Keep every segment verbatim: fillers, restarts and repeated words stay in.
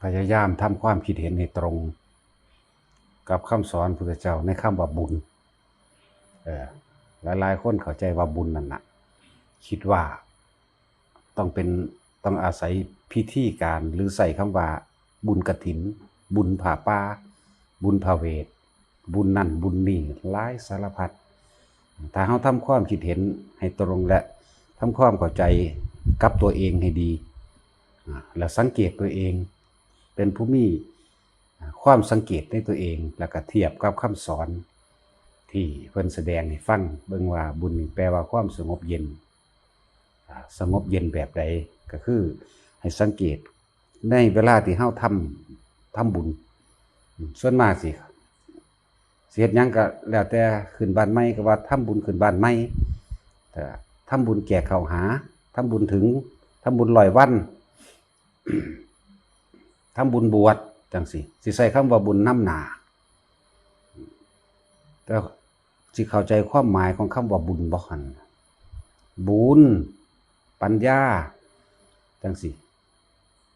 พยายามทำความคิดเห็นให้ตรงกับคำสอนพุทธเจ้าในคำว่าบุญ เออ หลายๆคนเข้าใจว่าบุญนั่นน่ะ คิดว่าต้องเป็น ต้องอาศัยพิธีการ หรือใช้คำว่าบุญกฐิน บุญผ้าป่า บุญพระเวท บุญนั่นบุญนี่ หลายสารพัด ถ้าเราทำความคิดเห็นให้ตรงและทำความเข้าใจกับตัวเองให้ดี อ่า แล้วสังเกตตัวเอง เป็นผู้มี อ่า ความสังเกตในตัวเอง แล้วก็เทียบกับคำสอนที่เพิ่นแสดงให้ฟัง เบิ่งว่าบุญนี่แปลว่าความสงบเย็น อ่า สงบเย็นแบบใด ก็คือให้สังเกตในเวลาที่เราทำ ทำบุญ ส่วนมากสิ สิเฮ็ดหยังก็แล้วแต่ ขึ้นบ้านใหม่ก็ว่าทำบุญขึ้นบ้านใหม่ แต่ทำบุญแจกข้าวหา ทำบุญถึง ทำบุญร้อยวัน ทำบุญบวชจังซี้ สิใช้คำว่าบุญนำหน้า แต่สิเข้าใจความหมายของคำว่าบุญบ่หั่น บุญ ปัญญา จังซี้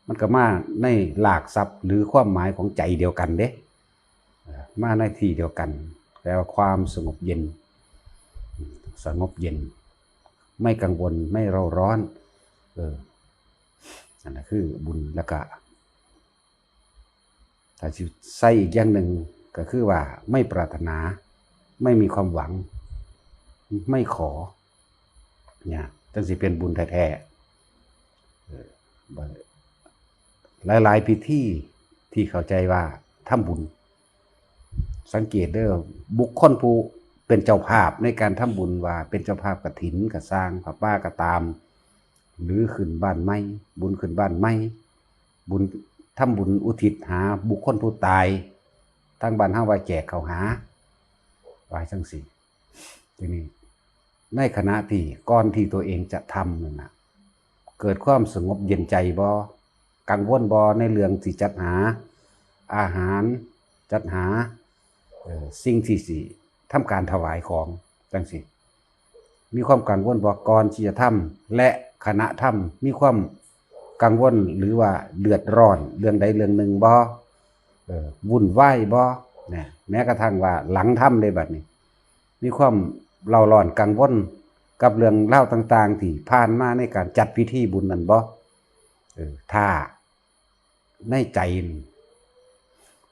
มันก็มาในรากศัพท์หรือความหมายของใจเดียวกันเด้ เอ่อ มาในที่เดียวกัน แปลว่าความสงบเย็น สงบเย็น ไม่กังวล ไม่เร่าร้อน เออ นั่นน่ะคือบุญ แล้วก็ ถ้าสิใส่อีกอย่างหนึ่งก็คือว่าไม่ปรารถนา ไม่มีความหวัง ไม่ขอ เนี่ย จังสิเป็นบุญแท้ๆ เออ บัด หลายๆพิธีที่เข้าใจว่าทำบุญ สังเกตเด้อ บุคคลผู้เป็นเจ้าภาพในการทำบุญ ว่าเป็นเจ้าภาพกฐินก็ซ่าง ผ้าป่าก็ตาม หรือขึ้นบ้านใหม่ บุญขึ้นบ้านใหม่ บุญ ทำบุญอุทิศหาบุคคลผู้ตาย ทางบ้านเฮาว่าแจกข้าวหา ว่าจังซี้ ทีนี้ ในขณะที่ก่อนที่ตัวเองจะทำนั่นน่ะ เกิดความสงบเย็นใจบ่ กังวลบ่ในเรื่องสิจัดหาอาหาร จัดหา เอ่อ สิ่งที่สิทำการถวายของจังซี้ มีความกังวลบ่ก่อนที่จะทำ และขณะทำ มีความกังวลหรือว่าเดือดร้อนเรื่องใดเรื่องหนึ่งบ่ เอ่อ วุ่นวายบ่ นะ แม้กระทั่งว่าหลังทำเด้บัดนี้ มีความเร่าร้อนกังวลกับเรื่องราวต่างๆที่ผ่านมาในการจัดพิธีบุญนั่นบ่ เออ ถ้าในใจนี่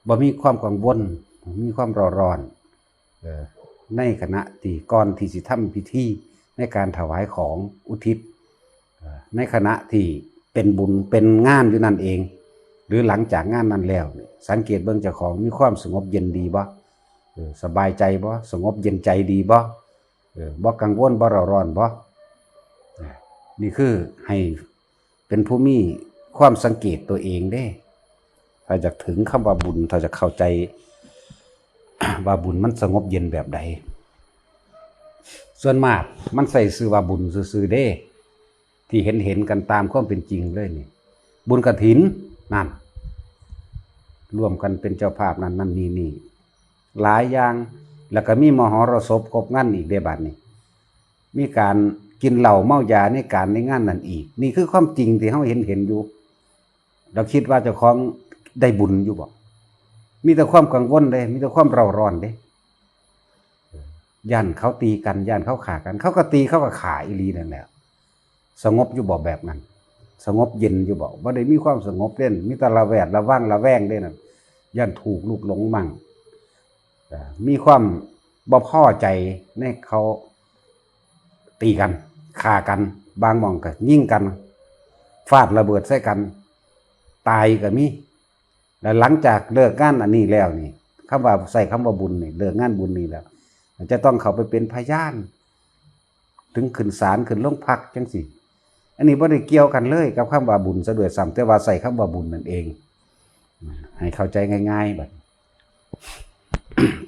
บ่มีความกังวล บ่มีความเร่าร้อน เอ่อ ในขณะที่ก่อนที่สิทำพิธีในการถวายของอุทิศ เอ่อ ในขณะที่เป็นบุญเป็นงานอยู่นั่นเอง หรือหลังจากงานนั้นแล้วเนี่ย สังเกตเบิ่งเจ้าของมีความสงบเย็นดีบ่ เออ สบายใจบ่ สงบเย็นใจดีบ่ เออ บ่กังวลบ่เร่าร้อนบ่ อ่ะ นี่คือให้เป็นผู้มีความสังเกตตัวเองเด้ ถ้าอยากถึงคำว่าบุญ ถ้าอยากเข้าใจ ว่าบุญมันสงบเย็นแบบใด ส่วนมากมันใช้ชื่อว่าบุญซื่อๆเด้ ที่เห็นเห็นกันตามความเป็นจริงเลยนี่ บุญกฐิน นั่น ร่วมกันเป็นเจ้าภาพนั่นนั่นนี่นี่ หลายอย่าง แล้วก็มีมหรสพครบงานอีกเด้บัดนี้ มีการกินเหล้าเมายาในการในงานนั่นอีก นี่คือความจริงที่เราเห็นเห็นอยู่ เราคิดว่าเจ้าของได้บุญอยู่บ่ มีแต่ความกังวลเด้ มีแต่ความเร่าร้อนเด้ ย่านเขาตีกัน ย่านเขาฆ่ากัน เขาก็ตีเขาก็ฆ่าอีหลีนั่นแหละ สงบอยู่บ่แบบนั้น สงบเย็นอยู่บ่ บ่ได้มีความสงบเด่น มีแต่ระแวดระวังระแวงเด้นั่น ย่านถูกลุกหลงมั่ง เอ่อ มีความบ่พอใจในเขาตีกัน ฆ่ากัน บางหม่องก็ยิงกัน ฟาดระเบิดใส่กัน ตายก็มี แล้วหลังจากเลิกงานอันนี้แล้วนี่ คำว่า ใช้คำว่าบุญนี่ เลิกงานบุญนี่แล้ว จะต้องเข้าไปเป็นพยาน ถึงขึ้นศาล ขึ้นโรงพักจังซี้ อันนี้บ่ได้เกี่ยวกันเลยกับคำว่าบุญซะด้วยซ้ำ แต่ว่าใช้คำว่าบุญนั่นเอง ให้เข้าใจง่ายๆ บัด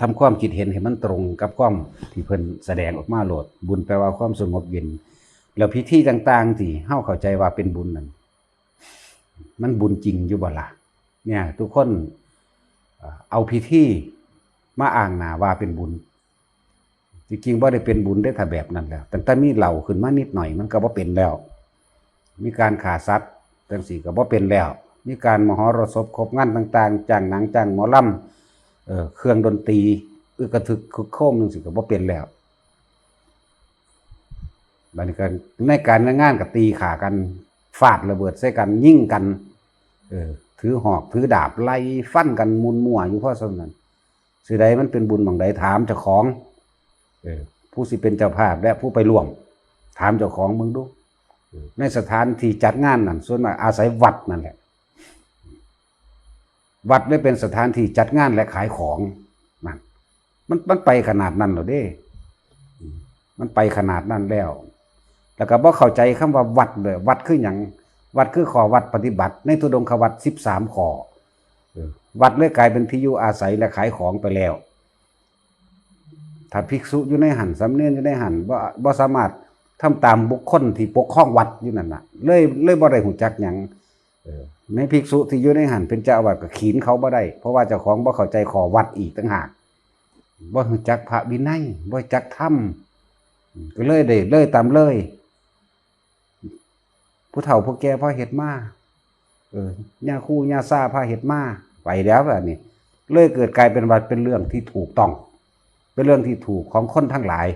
ทำความคิดเห็นให้มันตรงกับความที่เพิ่นแสดงออกมาโลด บุญแปลว่าความสงบเย็น แล้วพิธีต่างๆที่เฮาเข้าใจว่าเป็นบุญนั่น มันบุญจริงอยู่บ่ล่ะ เนี่ย ทุกคน เอ่อ เอาพิธีมาอ้างหน้าว่าเป็นบุญ จริงๆบ่ได้เป็นบุญเด้ ถ้าแบบนั้นแล้ว ตั้งแต่มีเหล้าขึ้นมานิดหน่อยมันก็บ่เป็นแล้ว มีการฆ่าสัตว์จังซี้ก็บ่เป็นแล้ว มีการมหรสพครบงานต่างๆ จ้างหนังจ้างหมอลำ เอ่อ เครื่องดนตรี อึกกระทึกคึกโครมจังซี้ก็บ่เป็นแล้ว บัดนี้ก็ในการในงานก็ตีฆ่ากัน ฟาดระเบิดใส่กัน ยิงกัน เออ ถือหอกถือดาบไล่ฟันกันมุนมั่วอยู่พอส่ำนั้น สิได้มันเป็นบุญหม่องใดถามเจ้าของ เออ ผู้สิเป็นเจ้าภาพและผู้ไปร่วม ถามเจ้าของเบิ่งดู เออ ในสถานที่จัดงานนั่น ส่วนมากอาศัยวัดนั่นแหละ วัดได้เป็นสถานที่จัดงานและขายของนั่น มัน มันไปขนาดนั้นแล้วเด้ มันไปขนาดนั้นแล้ว แล้วก็บ่เข้าใจคำว่าวัดเลย วัดคือหยัง วัดคือข้อวัดปฏิบัติในธุดงควัตรสิบสามข้อ เออ วัดเลยกลายเป็นที่อยู่อาศัยและขายของไปแล้ว ถ้าภิกษุอยู่ในหั้น สามเณรอยู่ในหั้น บ่ บ่สามารถทำตามบุคคลที่ปกครองวัดอยู่นั่นน่ะ เลย เลยบ่ได้ฮู้จักหยัง เออ ในภิกษุที่อยู่ในหั้นเป็นเจ้าอาวาสก็ขีนเขาบ่ได้ เพราะว่าเจ้าของบ่เข้าใจข้อวัดอีกต่างหาก บ่ฮู้จักพระวินัย บ่รู้จักธรรม ก็เลยได้เลยตามเลย ผู้เฒ่าผู้แก่พาเฮ็ดมา เออ ย่าครูย่าซาพาเฮ็ดมา ไปแล้วบัดนี้ เลยเกิดกลายเป็นว่าเป็นเรื่องที่ถูกต้อง เป็นเรื่องที่ถูกของคนทั้งหลาย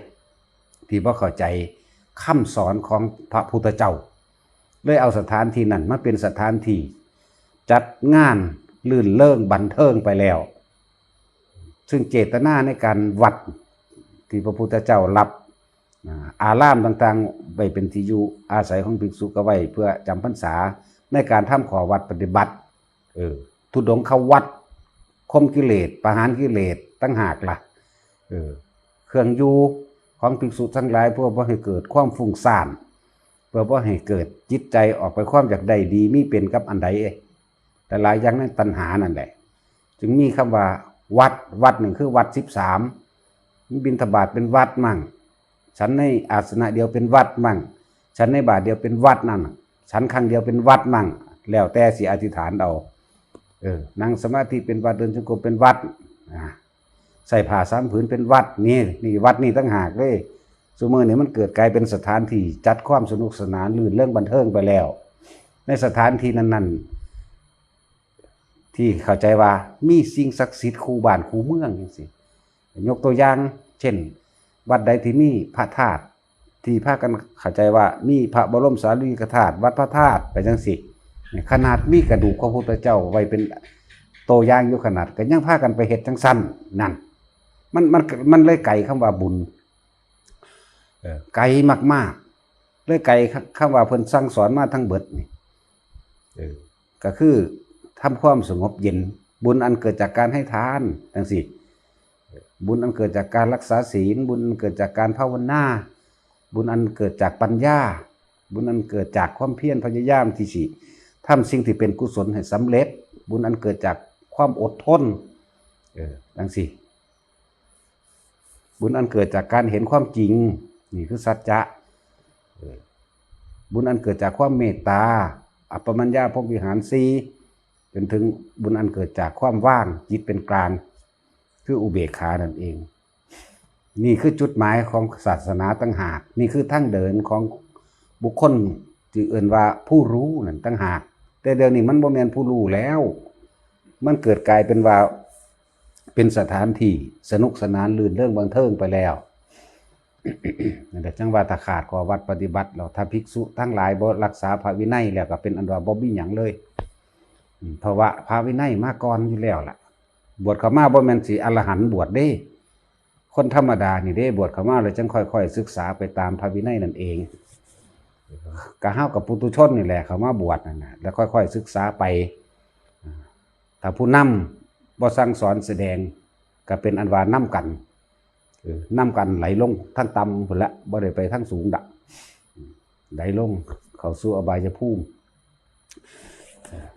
ที่บ่เข้าใจคำสอนของพระพุทธเจ้า เลยเอาสถานที่นั้นมาเป็นสถานที่จัดงานรื่นเริงบันเทิงไปแล้ว ซึ่งเจตนาในการวัดที่พระพุทธเจ้ารับ อ่า อารามต่างๆ ไว้เป็นที่อยู่อาศัยของภิกษุก็ไว้เพื่อจำพรรษาในการทำข้อวัดปฏิบัติ เออ ธุดงควัตร ข่มกิเลส ประหารกิเลสต่างหากล่ะ เออ เครื่องอยู่ของภิกษุทั้งหลาย เพื่อบ่ให้เกิดความฟุ้งซ่าน เพื่อบ่ให้เกิดจิตใจออกไปความอยากได้ดีมีเป็นกับอันใด แต่หลายอย่างในตัณหานั่นแหละ จึงมีคำว่าวัด วัดหนึ่งคือวัดสิบสาม บิณฑบาตเป็นวัดมั่ง ฉันในอาสนะเดียวเป็นวัดมั่ง ฉันในบาตรเดียวเป็นวัดนั่นน่ะ ฉันครั้งเดียวเป็นวัดมั่ง แล้วแต่สิอธิษฐานเอา เออ นั่งสมาธิเป็นวัด เดินจงกรมเป็นวัด อ่า ใส่ผ้าสามผืนเป็นวัด นี่ นี่วัดนี่ต่างหากเลย ซุมื้อนี้มันเกิดกลายเป็นสถานที่จัดความสนุกสนานรื่นเริงบันเทิงไปแล้ว ในสถานที่นั้นๆ ที่เข้าใจว่ามีสิ่งศักดิ์สิทธิ์คู่บ้านคู่เมืองจังซี้ ยกตัวอย่าง เช่น วัดใดที่มีพระธาตุ ที่พากันเข้าใจว่ามีพระบรมสารีริกธาตุ วัดพระธาตุไปจังซี้ ขนาดมีกระดูกพระพุทธเจ้าไว้เป็นตัวอย่างอยู่ขนาด ก็ยังพากันไปเฮ็ดจังซั่น นั่น มัน มัน มันเลยไกลคำว่าบุญ เออ ไกลมากๆ เลยไกลคำว่าเพิ่นสั่งสอนมาทั้งเบิดนี่ เออ ก็คือทำความสงบเย็น บุญอันเกิดจากการให้ทานจังซี้ บุญอันเกิดจากการรักษาศีล บุญอันเกิดจากการภาวนา บุญอันเกิดจากปัญญา บุญอันเกิดจากความเพียรพยายามที่สิทำสิ่งที่เป็นกุศลให้สำเร็จ บุญอันเกิดจากความอดทน เออ จังซี้ บุญอันเกิดจากการเห็นความจริง นี่คือสัจจะ เออ บุญอันเกิดจากความเมตตา อัปปมัญญาพรหมวิหารสี่ จนถึงบุญอันเกิดจากความว่าง จิตเป็นกลาง คืออุเบกขานั่นเอง นี่คือจุดหมายของศาสนาต่างหาก นี่คือทางเดินของบุคคลที่เอิ้นว่าผู้รู้นั่นต่างหาก แต่เดี๋ยวนี้มันบ่แม่นผู้รู้แล้ว มันเกิดกลายเป็นว่าเป็นสถานที่สนุกสนานรื่นเริงบันเทิงไปแล้ว นั่นแหละจังว่าถ้าขาดข้อวัดปฏิบัติแล้ว ถ้าภิกษุทั้งหลายบ่รักษาพระวินัยแล้วก็เป็นอันว่าบ่มีหยังเลย อืม เพราะว่าพระวินัยมาก่อนอยู่แล้วล่ะ บวชเข้ามาบ่แม่นสิอรหันต์บวชเด้ คนธรรมดานี่เด้ บวชเข้ามาแล้วจังค่อยๆศึกษาไปตามพระวินัยนั่นเอง ก็เฮากับปุถุชนนี่แหละเข้ามาบวชนั่นน่ะ แล้วค่อยๆศึกษาไป ถ้าผู้นำบ่สั่งสอนแสดง ก็เป็นอันว่านำกัน เออ นำกันไหลลงทางต่ำพุ้นละ บ่ได้ไปทางสูงดอก ไหลลงเข้าสู่อบายภูมิ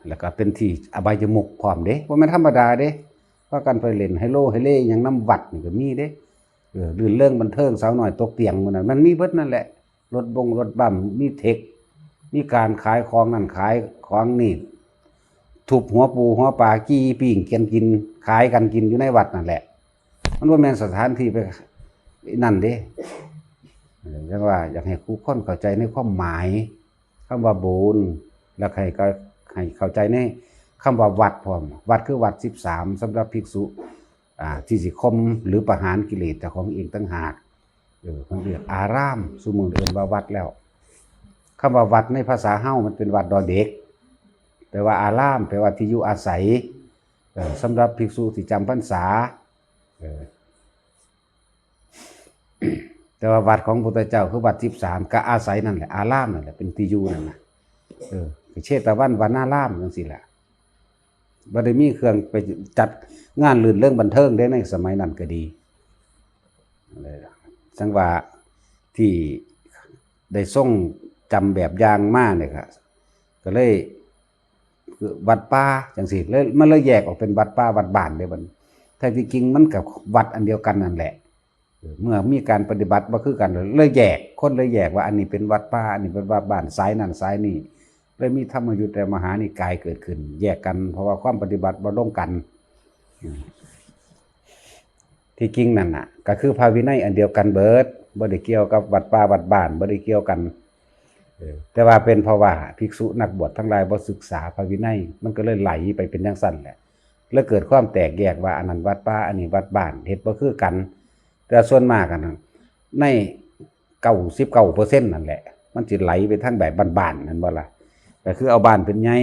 แล้วก็เป็นที่อบายมุขพร้อมเด้ บ่แม่นธรรมดาเด้ พากันไปเล่นไฮโลไฮเลหยังนำวัดนี่ก็มีเด้ เออ รื่นเริงบันเทิง สาวน้อยตกเตียงมื้อนั้น มันมีเบิดนั่นแหละ รถบงรถบัม มีเทค มีการขายของนั่นขายของนี่ ทุบหัวปูหัวปลา จี้ปิ้งกันกิน ขายกันกินอยู่ในวัดนั่นแหละ มันบ่แม่นสถานที่ไปนั่นเด้ เออ จังว่าอยากให้ทุกคนเข้าใจในความหมายคำว่าบุญ แล้วให้ก็ ให้เข้าใจในคำว่าวัดพร้อม วัดคือวัดสิบสาม สำหรับภิกษุ อ่า ที่สิข่มหรือประหารกิเลสเจ้าของเองต่างหาก เออ เพิ่นเรียกอาราม ซุมื้อเอิ้นว่าวัดแล้ว คำว่าวัดในภาษาเฮามันเป็นวัดดอเด็ก แต่ว่าอารามแปลว่าที่อยู่อาศัย เออ สำหรับภิกษุที่จำพรรษา เออ แต่ว่าวัดของพระพุทธเจ้าคือวัดสิบสาม ก็อาศัยนั่นแหละ อารามนั่นแหละ เป็นที่อยู่นั่นน่ะ เออ เชตวันวนารามจังซี่แหละ บ่ได้มีเครื่องไปจัดงานรื่นเริงบันเทิงเด้ ในสมัยนั้นก็ดี จั่งว่าที่ได้ทรงจำแบบอย่างมาเนี่ยก็ ก็เลย คือวัดป่าจังซี่ เลย มันเลยแยกออกเป็นวัดป่าวัดบ้านเด้บัดนี้ แท้ที่จริงมันก็วัดอันเดียวกันนั่นแหละ เออ เมื่อมีการปฏิบัติบ่คือกัน เลยแยก คนเลยแยกว่าอันนี้เป็นวัดป่า อันนี้เป็นวัดบ้าน สายนั่นสายนี่ เลยมีธรรมยุตและมหานิกายเกิดขึ้น แยกกัน เพราะว่าความปฏิบัติบ่ลงกัน อืม ที่จริงนั่นน่ะ ก็คือพระวินัยอันเดียวกันเบิด บ่ได้เกี่ยวกับวัดป่าวัดบ้าน บ่ได้เกี่ยวกัน เออ แต่ว่าเป็นเพราะว่าภิกษุนักบวชทั้งหลายบ่ศึกษาพระวินัย มันก็เลยไหลไปเป็นจั่งซั้นแหละ แล้วเกิดความแตกแยกว่าอันนั้นวัดป่า อันนี้วัดบ้าน เฮ็ดบ่คือกัน แต่ส่วนมากอะนะ ใน เก้าสิบเก้าเปอร์เซ็นต์ นั่นแหละ มันสิไหลไปทางแบบบ้านๆ นั่นบ่ล่ะ ก็คือเอาบ้านเป็นใหญ่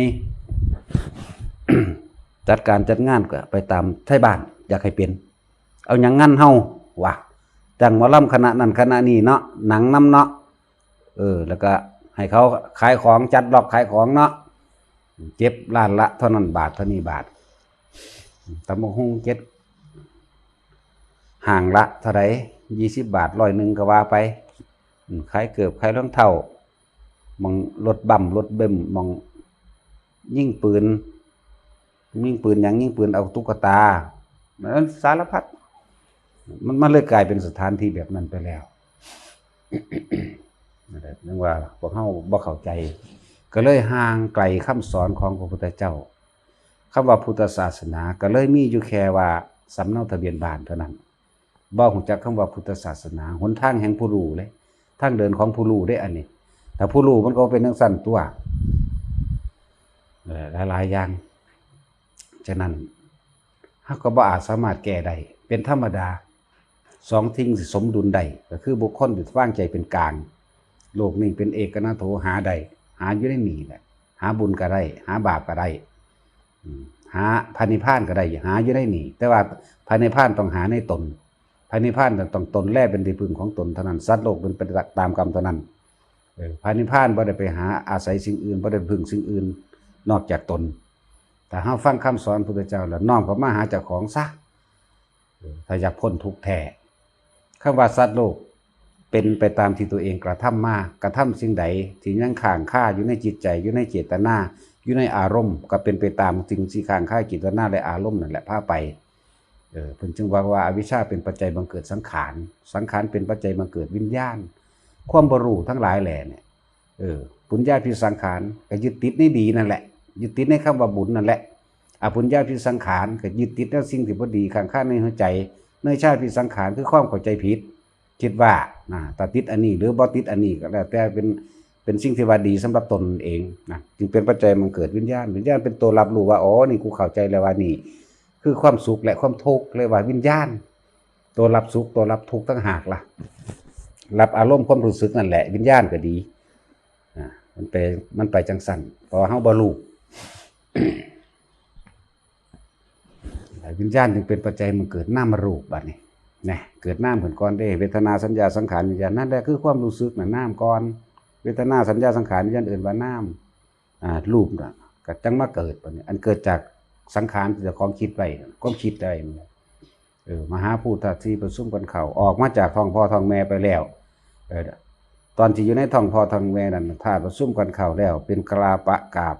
จัดการจัดงานก็ไปตามไทบ้านอยากให้เป็น เอาหยังงานเฮา ว่า จ้างหมอลำคณะนั้นคณะนี้เนาะ หนังนำเนาะ เออ แล้วก็ให้เขาขายของ จัดล็อกขายของเนาะ เก็บร้านละเท่านั้นบาท เท่านี้บาท ตำบักหุ่งเก็บ ห้างละเท่าใด ยี่สิบบาท ร้อยหนึ่งก็ว่าไป อืม ขายเกิบ ขายรองเท้า หม่องรถบัม รถเบนซ์ หม่องยิงปืน ยิงปืนหยัง ยิงปืนเอาตุ๊กตา มันสารพัด มัน มันเลยกลายเป็นสถานที่แบบนั้นไปแล้ว นั่นแหละ ยังว่าพวกเฮาบ่เข้าใจ ก็เลยห่างไกลคำสอนของพระพุทธเจ้า คำว่าพุทธศาสนาก็เลยมีอยู่แค่ว่าสำเนาทะเบียนบ้านเท่านั้น บ่ฮู้จักคำว่าพุทธศาสนา หนทางแห่งผู้รู้เลย ทางเดินของผู้รู้เด้อันนี้ ถ้าผู้รู้มันก็เป็นจั่งซั้นตัว เอ่อ หลายๆ อย่าง ฉะนั้น เฮาก็บ่อาจสามารถแก้ได้ เป็นธรรมดา สองสิ่งสิสมดุลได้ ก็คือบุคคลที่วางใจเป็นกลาง โลกนี้เป็นเอกนาโถ หาได้ หาอยู่ในนี่แหละ หาบุญก็ได้ หาบาปก็ได้ อืม หาพระนิพพานก็ได้ หาอยู่ในนี่ แต่ว่าพระนิพพานต้องหาในตน พระนิพพานต้องตนแลเป็นที่พึ่งของตนเท่านั้น สัตว์โลกเป็นไปตามกรรมเท่านั้น เออ พระนิพพานบ่ได้ไปหาอาศัยสิ่งอื่น บ่ได้พึ่งสิ่งอื่น นอกจากตน ถ้าเฮาฟังคำสอนพุทธเจ้าแล้วน้อมเข้ามาหาเจ้าของซะ เออ ถ้าอยากพ้นทุกข์แท้ คำว่าสัตว์โลกเป็นไปตามที่ตัวเองกระทำมา กระทำสิ่งใดที่ยังค้างคาอยู่ในจิตใจ อยู่ในเจตนา อยู่ในอารมณ์ ก็เป็นไปตามสิ่งที่ค้างคาเจตนาและอารมณ์นั่นแหละพาไป เออ เพิ่นจึงว่า ว่าอวิชชาเป็นปัจจัยบังเกิดสังขาร สังขารเป็นปัจจัยบังเกิดวิญญาณ ความบ่รู้ทั้งหลายแหล่เนี่ย เออ ปุญญาภิสังขารก็ยึดติดในดีนั่นแหละ ยึดติดในคำว่าบุญนั่นแหละ อปุญญาภิสังขารก็ยึดติดในสิ่งที่บ่ดีค้างคาในหัวใจ เนยชาภิสังขารคือความเข้าใจผิด คิดว่า นะ ถ้าติดอันนี้หรือบ่ติดอันนี้ก็แล้วแต่เป็น เป็นสิ่งที่ว่าดีสำหรับตนเองนะ จึงเป็นปัจจัยบังเกิดวิญญาณ วิญญาณเป็นตัวรับรู้ว่า อ๋อ นี่กูเข้าใจแล้วว่านี่คือความสุขและความทุกข์ เรียกว่าวิญญาณ ตัวรับสุข ตัวรับทุกข์ต่างหากล่ะ รับอารมณ์ความรู้สึกนั่นแหละ วิญญาณก็ดี อ่า มันไป มันไปจั่งซั้น เพราะว่าเฮาบ่รู้ วิญญาณจึงเป็นปัจจัยมันเกิดนามรูปบัดนี้ นะ เกิดนามขึ้นก่อนเด้ เวทนา สัญญา สังขาร วิญญาณ นั่นแหละคือความรู้สึกน่ะ นามก่อน เวทนา สัญญา สังขาร วิญญาณ เอิ้นว่านาม อ่า รูปน่ะ ก็จั่งมาเกิดบัดนี้ อันเกิดจากสังขารที่เจ้าของคิดไว้น่ะ ความคิดไว้นั่นแหละ เออ มหาภูตธาตุสี่ประชุมกันเข้า ออกมาจากท้องพ่อท้องแม่ไปแล้ว เออ ตอนที่อยู่ในท้องพ่อท้องแม่นั่น ธาตุประชุมกันเข้าแล้ว เป็นกลาปะกาบ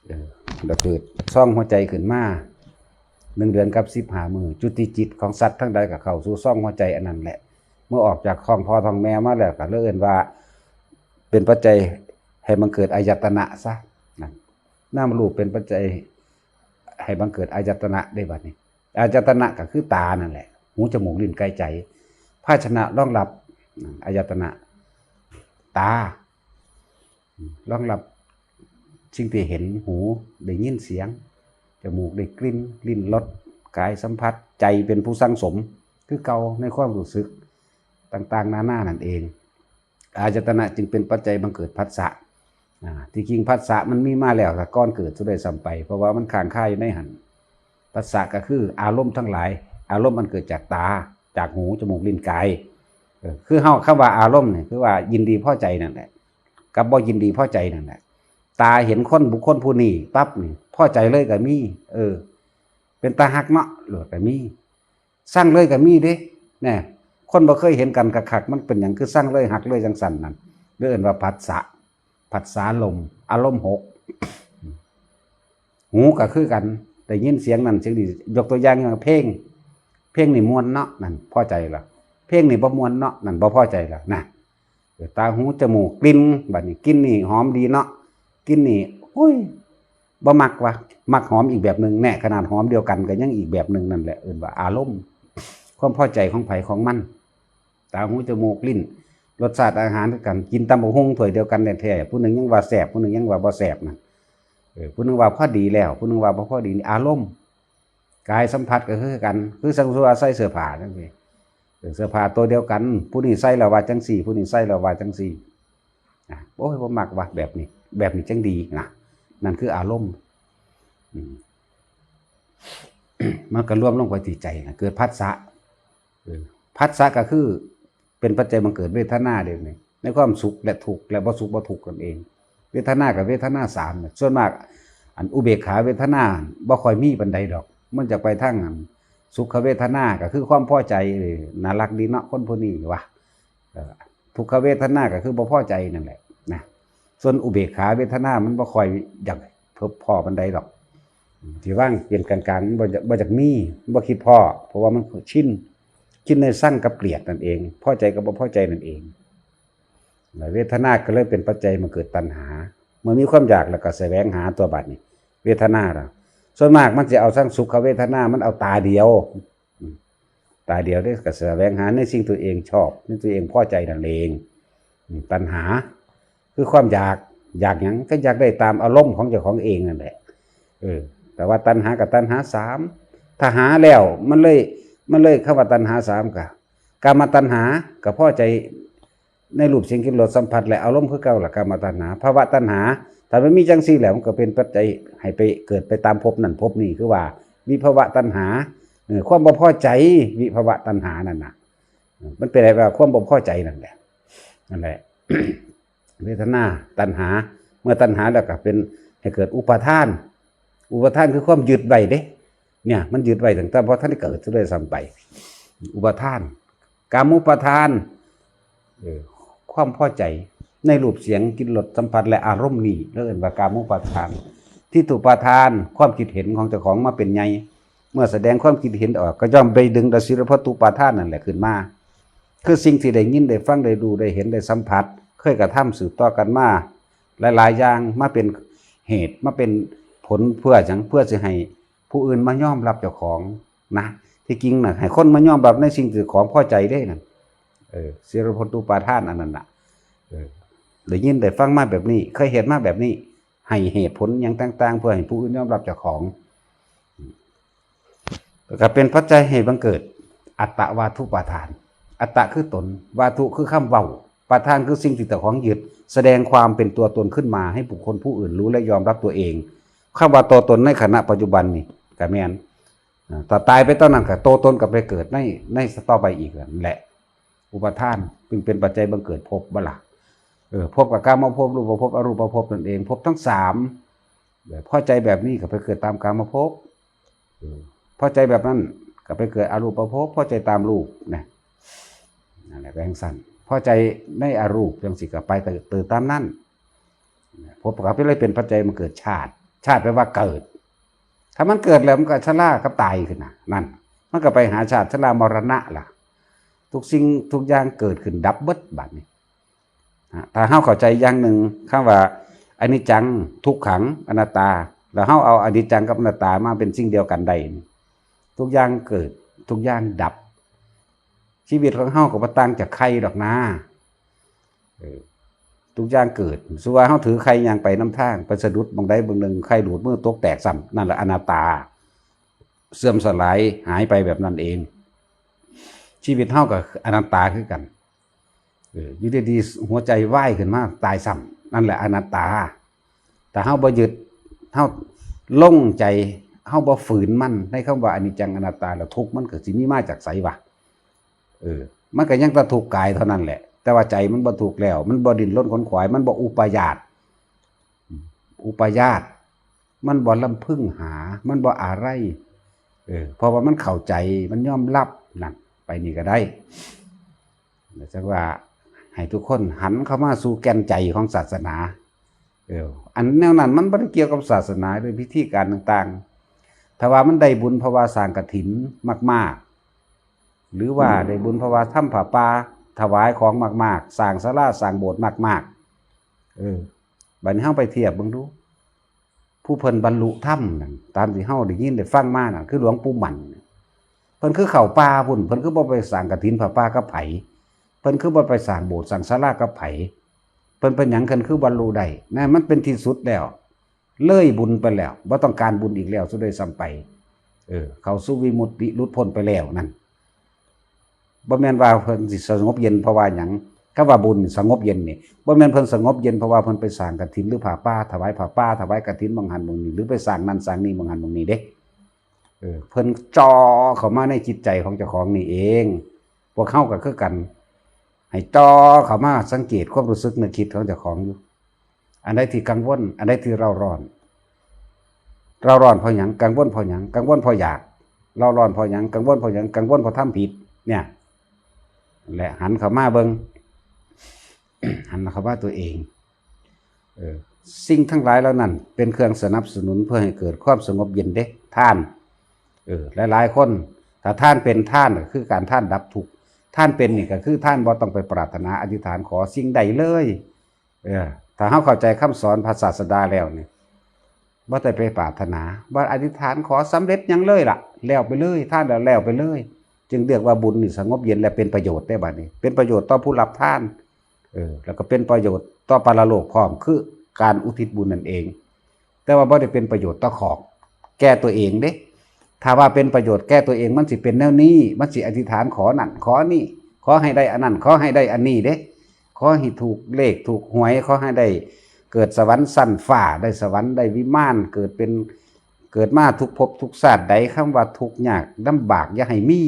เออ แล้วเกิดช่องหัวใจขึ้นมา หนึ่งเดือนกับสิบห้ามื้อ จุติจิตของสัตว์ทั้งหลายก็เข้าสู่ช่องหัวใจอันนั้นแหละ เมื่อออกจากท้องพ่อท้องแม่มาแล้วก็เลยเอิ้นว่า เป็นปัจจัยให้บังเกิดอายตนะซะ นะ นามรูปเป็นปัจจัยให้บังเกิดอายตนะได้บัดนี้ อายตนะก็คือตานั่นแหละ หู จมูก ลิ้น กาย ใจ ภาชนะรองรับ อายตนะ ตา รองรับ สิ่งที่เห็น หูได้ยินเสียง จมูกได้กลิ่น ลิ้นรส กายสัมผัส ใจเป็นผู้สั่งสม คือเก่าในความรู้สึกต่างๆนานานั่นเอง อายตนะจึงเป็นปัจจัยบังเกิดผัสสะ อ่า ที่จริงผัสสะมันมีมาแล้วแต่ก่อนเกิดซะด้วยซ้ำไป เพราะว่ามันค้างคาอยู่ในหั้น ผัสสะก็คืออารมณ์ทั้งหลาย อารมณ์อันเกิดจากตา จากหู จมูก ลิ้น กาย เออ คือเฮา คำว่าอารมณ์เนี่ย คือว่ายินดีพอใจนั่นแหละ กับบ่ยินดีพอใจนั่นแหละ ตาเห็นคนบุคคคลผู้นี้ปั๊บนี่ พอใจเลยก็มี เออ เป็นตาฮักเนาะ โลดก็มี ซังเลยก็มีเด้ แน่ คนบ่เคยเห็นกันคักๆ มันเป็นหยังคือซังเลยฮักเลยจังซั่นนั่น เรียกว่าผัสสะ ผัสสารมณ์ อารมณ์หก หูก็คือกัน ได้ยินเสียงนั่นเสียงนี้ ยกตัวอย่างอย่างเพลง เพลงนี่ม่วนเนาะ นั่นพอใจละ เพลงนี่บ่ม่วนเนาะ นั่นบ่พอใจละนะ เออ ตา หู จมูก กลิ่น บัดนี้กลิ่นนี่หอมดีเนาะ กลิ่นนี่ โอ้ย บ่มักวะ มักหอมอีกแบบหนึ่ง แน่ ขนาดหอมเดียวกันก็ยังอีกแบบหนึ่งนั่นแหละ เอิ้นว่าอารมณ์ ความพอใจของไผของมัน ตา หู จมูก ลิ้น รสชาติอาหารคือกัน กินตำบักหุ่งถ้วยเดียวกันแท้ๆ ผู้หนึ่งยังว่าแซ่บ ผู้หนึ่งยังว่าบ่แซ่บนั่น เออ ผู้หนึ่งว่าพอดีแล้ว ผู้หนึ่งว่าบ่พอดี นี่อารมณ์ กายสัมผัสก็คือกัน คือสังสมมุติว่าใส่เสื้อผ้าจังซี่ เออ เสื้อผ้าตัวเดียวกัน ผู้นี้ใส่แล้วว่าจังซี่ ผู้นี้ใส่แล้วว่าจังซี่ อ่ะ โอ้ย บ่มักว่ะ แบบนี้ แบบนี้จังดีนะ นั่นคืออารมณ์ อืม มันก็รวมลงไปที่ใจนะ เกิดผัสสะ เออ ผัสสะก็คือเป็นปัจจัยบังเกิดเวทนาเด้นี่ ในความสุขและทุกข์และบ่สุขบ่ทุกข์นั่นเอง เวทนากับเวทนาสามน่ะ ส่วนมาก อันอุเบกขาเวทนาบ่ค่อยมีปานใดดอก มันจะไปทางอันสุขเวทนาก็คือความพอใจ เออ น่ารักดีเนาะ คนผู้นี้ว่ะ เอ่อ ทุกขเวทนาก็คือบ่พอใจนั่นแหละนะ ส่วนอุเบกขาเวทนามันบ่ค่อยอยากพบพ้อปานใดดอก ที่ว่างเป็นกลางๆ มันบ่อยาก บ่อยากมี บ่คิดพ้อ เพราะว่ามันชิน ชินในซังกับเกลียดนั่นเอง พอใจกับบ่พอใจนั่นเอง เวทนาก็เลยเป็นปัจจัยมาเกิดตัณหา เมื่อมีความอยากแล้วก็แสวงหาตัวบัดนี้ เวทนาล่ะ ส่วนมากมันจะเอาทั้งสุขเวทนา มันเอาตาเดียว อืม ตาเดียวเด้ ก็แสวงหาในสิ่งตัวเองชอบ ในตัวเองพอใจนั่นเอง อืม ตัณหา คือความอยาก อยากหยัง ก็อยากได้ตามอารมณ์ของเจ้าของเองนั่นแหละ เออ แต่ว่าตัณหากับตัณหาสาม ถ้าหาแล้ว มันเลย มันเลยคำว่าตัณหาสามก็ กามตัณหา ก็พอใจในรูปเสียงกลิ่นรสสัมผัสและอารมณ์คือเก่าล่ะ กามตัณหา ภวตัณหา ถ้ามันมีจังซี่แล้ว มันก็เป็นปัจจัยให้ไปเกิดไปตามภพนั่นภพนี้ คือว่าวิภวตัณหา เออ ความบ่พอใจ วิภวตัณหานั่นน่ะ เออ มันเป็นอะไรว่าความบ่พอใจนั่นแหละ นั่นแหละ เวทนาตัณหา เมื่อตัณหาแล้วก็เป็นให้เกิดอุปาทาน อุปาทานคือความยึดไว้เด้ เนี่ย มันยึดไว้ตั้งแต่บ่ทันได้เกิดซะด้วยซ้ำไป อุปาทาน กามุปาทาน เออ ความพอใจในรูปเสียงกลิ่นรสสัมผัสและอารมณ์นี้ เรียกว่ากามุปาทาน ทิฏฐุปาทาน ความคิดเห็นของเจ้าของมาเป็นใหญ่ เมื่อแสดงความคิดเห็นออก ก็ย่อมไปดึงเอาสีลพัตตุปาทานนั่นแหละขึ้นมา คือสิ่งที่ได้ยินได้ฟังได้รู้ได้เห็นได้สัมผัส เคยกระทำสืบต่อกันมา หลายๆอย่าง มาเป็นเหตุ มาเป็นผล เพื่อหยัง เพื่อสิให้ผู้อื่นมายอมรับเจ้าของนะ ที่จริงน่ะ ให้คนมายอมรับในสิ่งที่เจ้าของพอใจเด้นั่น เออ สีลพัตตุปาทานอันนั้นน่ะ เออ ได้ยินได้ฟังมาแบบนี้ เคยเห็นมาแบบนี้ ให้เหตุผลหยังต่างๆ เพื่อให้ผู้อื่นยอมรับเจ้าของ แล้วก็เป็นปัจจัยให้บังเกิดอัตตวาทุปาทาน อัตตะคือตน วาทุคือคำเว้า ปาทานคือสิ่งที่เจ้าของยึด แสดงความเป็นตัวตนขึ้นมาให้บุคคลผู้อื่นรู้และยอมรับตัวเอง คำว่าตัวตนในขณะปัจจุบันนี่ก็แม่น อ่า ถ้าตายไปตอนนั้นก็ตัวตนก็ไปเกิดใน ในต่อไปอีกนั่นแหละ อุปาทานจึงเป็นปัจจัยบังเกิดภพบ่ล่ะ เออ ภพกับกามภพ รูปภพ อรูปภพนั่นเอง ภพทั้งสาม เออ พอใจแบบนี้ก็ไปเกิดตามกามภพ เออ พอใจแบบนั้นก็ไปเกิดอรูปภพ พอใจตามรูปนะ นั่นแหละ แบ่งสั้น พอใจในอรูปจังสิก็ไปเติบโตตามนั้น ภพก็ไปเลยเป็นปัจจัยมาเกิดชาติ ชาติแปลว่าเกิด ถ้ามันเกิดแล้วมันก็ชรากับตายขึ้นนะ นั่น มันก็ไปหาชาติชรามรณะล่ะ ทุกสิ่งทุกอย่างเกิดขึ้นดับเบิดบัดนี้ อ่ะ ถ้าเฮาเข้าใจอย่างหนึ่ง คำว่าอนิจจัง ทุกขัง อนัตตา แล้วเฮาเอาอนิจจังกับอนัตตามาเป็นสิ่งเดียวกันได้นี่ ทุกอย่างเกิด ทุกอย่างดับ ชีวิตของเฮาก็บ่ต่างจากไข่ดอกนา เออ ทุกอย่างเกิด สมมุติว่าเฮาถือไข่ย่างไปนำทาง ไปสะดุดหม่องใดหม่องหนึ่ง ไข่หลุดมือตกแตกซ้ำ นั่นแหละอนัตตา เสื่อมสลายหายไปแบบนั้นเอง ชีวิตเฮาก็อนัตตาคือกัน เออ อยู่ดีๆ หัวใจวายขึ้นมาตายซ้ำ นั่นแหละอนัตตา ถ้าเฮาบ่ยึด เฮาลงใจ เฮาบ่ฝืนมัน ในคำว่าอนิจจังอนัตตา แล้วทุกข์มันก็สิมีมาจากไสวะ เออ มันก็ยังแต่ทุกข์กายเท่านั้นแหละ แต่ว่าใจมันบ่ทุกข์แล้ว มันบ่ดิ้นรนขนขวาย มันบ่อุปาทาน อุปาทาน มันบ่ลำพึงหา มันบ่อะไร เออ เพราะว่ามันเข้าใจ มันยอมรับ นั่น ไปนี่ก็ได้ จั่งว่าให้ทุกคนหันเข้ามาสู่แก่นใจของศาสนา เออ อันแนวนั้นมันบ่ได้เกี่ยวกับศาสนา หรือพิธีการต่างๆ ถ้าว่ามันได้บุญเพราะว่าสร้างกฐินมากๆ หรือว่าได้บุญเพราะว่าทำผ้าป่าถวายของมากๆ สร้างศาลาสร้างโบสถ์มากๆ เออ บัดนี้เฮาไปเทียบเบิ่งดู ผู้เพิ่นบรรลุธรรมนั่น ตามที่เฮาได้ยินได้ฟังมานั่น คือหลวงปู่หมั่น เพิ่นคือเข้าป่าพุ้น เพิ่นคือบ่ไปสร้างกฐินผ้าป่ากับไผ เพิ่นคือบ่ไปสร้างโบสถ์สร้างศาลากับไผ เพิ่นเป็นหยังเพิ่นคือบรรลุได้ นั่นมันเป็นที่สุดแล้ว เลยบุญไปแล้ว บ่ต้องการบุญอีกแล้วซะด้วยซ้ำไป เออ เข้าสู่วิมุตติหลุดพ้นไปแล้วนั่น บ่แม่นว่าเพิ่นสิสงบเย็นเพราะว่าหยัง คำว่าบุญสงบเย็นนี่ บ่แม่นเพิ่นสงบเย็นเพราะว่าเพิ่นไปสร้างกฐินหรือผ้าป่า ถวายผ้าป่า ถวายกฐินหม่องหั้นหม่องนี้ หรือไปสร้างนั่นสร้างนี่หม่องหั้นหม่องนี้เด้ เออ เพิ่นจ่อเข้ามาในจิตใจของเจ้าของนี่เอง พวกเฮาก็คือกัน ให้จ่อเข้ามาสังเกตความรู้สึกนึกคิดของเจ้าของอยู่ อันใดที่กังวล อันใดที่เร่าร้อน เร่าร้อนเพราะหยัง กังวลเพราะหยัง กังวลเพราะอยาก เร่าร้อนเพราะหยัง กังวลเพราะหยัง กังวลเพราะทำผิด เนี่ย และหันเข้ามาเบิ่ง หันเข้ามาตัวเอง เออ สิ่งทั้งหลายเหล่านั้นเป็นเครื่องสนับสนุนเพื่อให้เกิดความสงบเย็นเด้ ทาน เออ หลายๆคน ถ้าทานเป็น ทานก็คือการทานดับทุกข์ ทานเป็นนี่ก็คือทานบ่ต้องไปปรารถนาอธิษฐานขอสิ่งใดเลย เออ ถ้าเฮาเข้าใจคำสอนพระศาสดาแล้วนี่ บ่ได้ไปปรารถนา บ่อธิษฐานขอสำเร็จหยังเลยล่ะ แล้วไปเลย ทานแล้วแล้วไปเลย จึงเรียกว่าบุญนี่สงบเย็นและเป็นประโยชน์ได้บัดนี้ เป็นประโยชน์ต่อผู้รับทาน เออ แล้วก็เป็นประโยชน์ต่อปรโลกพร้อม คือการอุทิศบุญนั่นเอง แต่ว่าบ่ได้เป็นประโยชน์ต่อขอบ แก่ตัวเองเด้ ถ้าว่าเป็นประโยชน์แก่ตัวเอง มันสิเป็นแนวนี้ มันสิอธิษฐานขอนั่น ขอนี่ ขอให้ได้อันนั้น ขอให้ได้อันนี้เด้ ขอให้ถูกเลขถูกหวย ขอให้ได้เกิดสวรรค์ชั้นฟ้า ได้สวรรค์ ได้วิมาน เกิดเป็น เกิดมาทุกภพทุกชาติใด คำว่าทุกข์ยากลำบากอย่าให้มี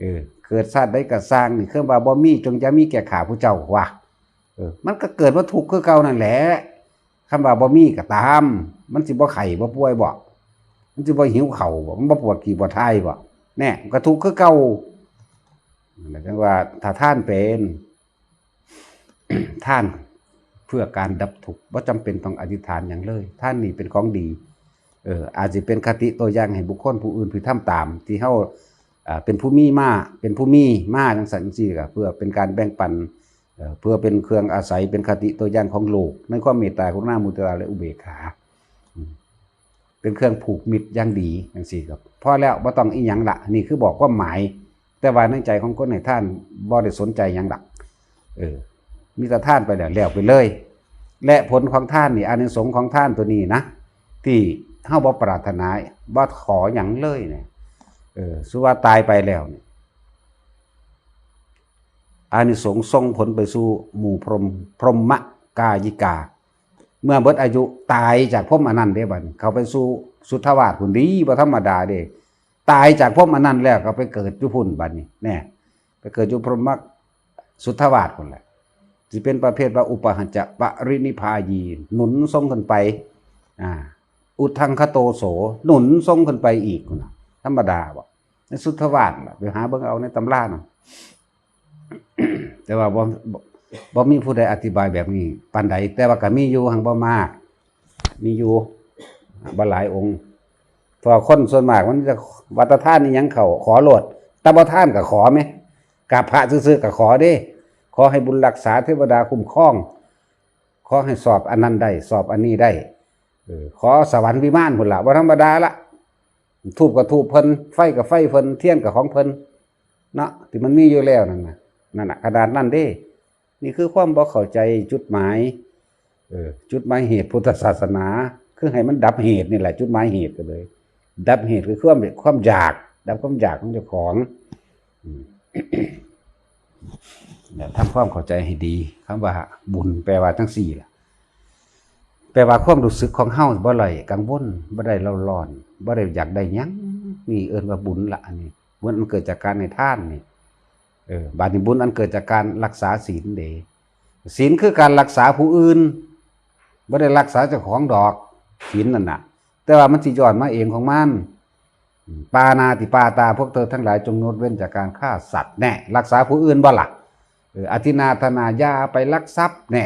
เออ เกิดชาติใดก็ซ่างนี่ คำว่าบ่มีจงอย่ามีแก่ข้าผู้เจ้าว่า เออ มันก็เกิดมาทุกข์คือเก่านั่นแหละ คำว่าบ่มีก็ตาม มันสิบ่ไข้บ่ป่วยบ่ มันสิบ่หิวข้าวบ่ มันบ่ปวดขี้ปวดถ่ายบ่ แน่ มันก็ทุกข์คือเก่า นั่นแหละจั่งว่าถ้าทานเป็น ทานเพื่อการดับทุกข์ บ่จำเป็นต้องอธิษฐานหยังเลย ทานนี่เป็นของดี เออ อาจสิเป็นคติตัวอย่างให้บุคคลผู้อื่นที่ทำตาม ที่เฮา อ่า เป็นผู้มีมา เป็นผู้มีมาจั่งซั้นจั่งซี้ ก็เพื่อเป็นการแบ่งปัน เอ่อ เพื่อเป็นเครื่องอาศัย เป็นคติตัวอย่างของโลก ในความเมตตา กรุณา มุทิตา และอุเบกขา อืม เป็นเครื่องผูกมิตรอย่างดีจั่งซี้ครับ พอแล้ว บ่ต้องอีหยังละ นี่คือบอกความหมาย แต่ว่าในใจของคนให้ทานบ่ได้สนใจหยังละ เออ มีแต่ทานไปแล้ว แล้วไปเลย และผลของทานนี่ อานิสงส์ของทานตัวนี้นะ ที่เฮาบ่ปรารถนา บ่ขอหยังเลยเนี่ย เออ สุว่าตายไปแล้วเนี่ย อานิสงส์ส่งผลไปสู่หมู่พรหม พรหมกายิกา เมื่อเบิดอายุตายจากพรหมอันนั้นเด้บัดนี้ เข้าไปสู่สุทธาวาสพุ้นดี บ่ธรรมดาเด้ ตายจากพรหมอันนั้นแล้วก็ไปเกิดอยู่พุ้นบัดนี้ แน่ ไปเกิดอยู่พรหมสุทธาวาสพุ้นแหละ สิเป็นประเภทว่าอุปาหัจจะปรินิพพายี หนุนส่งขึ้นไป อ่า อุทธังคโตโส หนุนส่งขึ้นไปอีกพุ้นน่ะ ธรรมดาบ่ ในสุทธาวาสล่ะ ไปหาเบิ่งเอาในตำราน่ะ แต่ว่าบ่ บ่ บ่มีผู้ใดอธิบายแบบนี้ปานใด แต่ว่าก็มีอยู่ หังบ่มาก มีอยู่ บ่หลายองค์ เพราะคนส่วนมากมันจะว่าแต่ทานนี่หยังเข้า ขอโลด แต่บ่ทานก็ขอแหม กราบพระซื่อๆก็ขอเด้ ขอให้บุญรักษา เทวดาคุ้มครอง ขอให้สอบอันนั้นได้ สอบอันนี้ได้ เออ ขอสวรรค์วิมานพุ้นล่ะ บ่ธรรมดาละ ธูปก็ธูปเพิ่น ไฟก็ไฟเพิ่น เทียนก็ของเพิ่น เนาะ ที่มันมีอยู่แล้วนั่นน่ะ นั่นน่ะ ขนาดนั้นเด้ นี่คือความบ่เข้าใจจุดหมาย เออ จุดหมายเหตุพุทธศาสนา คือให้มันดับเหตุนี่แหละ จุดหมายเหตุก็เลย ดับเหตุคือความ ความอยาก ดับความอยากของเจ้าของ อืม เนี่ย ทำความเข้าใจให้ดี คำว่าบุญแปลว่าจั่งซี้ล่ะ แปลว่าความรู้สึกของเฮาบ่ได้กังวล บ่ได้เร่าร้อน บ่ได้อยากได้หยัง นี่เอิ้นว่าบุญละ อันนี้ บุญอันเกิดจากการให้ทานนี่ เออ บาดนี้บุญอันเกิดจากการรักษาศีลเด้ ศีลคือการรักษาผู้อื่น บ่ได้รักษาเจ้าของดอก ศีลนั่นน่ะ แต่ว่ามันสิย้อนมาเองของมัน ปาณาติปาตา พวกเธอทั้งหลายจงงดเว้นจากการฆ่าสัตว์แน่ รักษาผู้อื่นบ่ล่ะ เออ อทินนาทานา อย่าไปลักทรัพย์แน่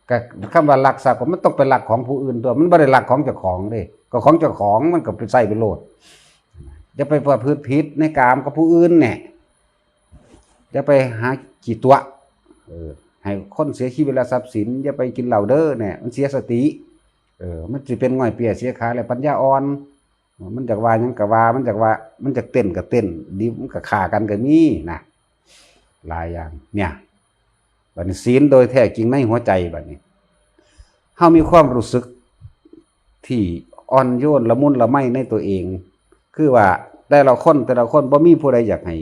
ก็คำว่าลักทรัพย์ก็มันต้องไปลักของผู้อื่นตัว มันบ่ได้ลักของเจ้าของเด้ ก็ของเจ้าของมันก็ไปใส่ไปโลด อย่าไปประพฤติผิดในกามกับผู้อื่นแน่ อย่าไปหาขี้ตั๋ว เออ ให้คนเสียชีวิตและทรัพย์สิน อย่าไปกินเหล้าเด้อแน่ มันเสียสติ เออ มันสิเป็นง่อยเปียเสียขาและปัญญาอ่อน มันอยากว่าหยังก็ว่า มันอยากว่า มันอยากเต้นก็เต้น ดิบมันก็ฆ่ากันก็มีนะ หลายอย่าง เนี่ย บัดนี้ศีลโดยแท้จริงในหัวใจบัดนี้ เฮามีความรู้สึกที่อ่อนโยนละมุนละไมในตัวเอง คือว่าแต่ละคน แต่ละคนบ่มีผู้ใดอยากให้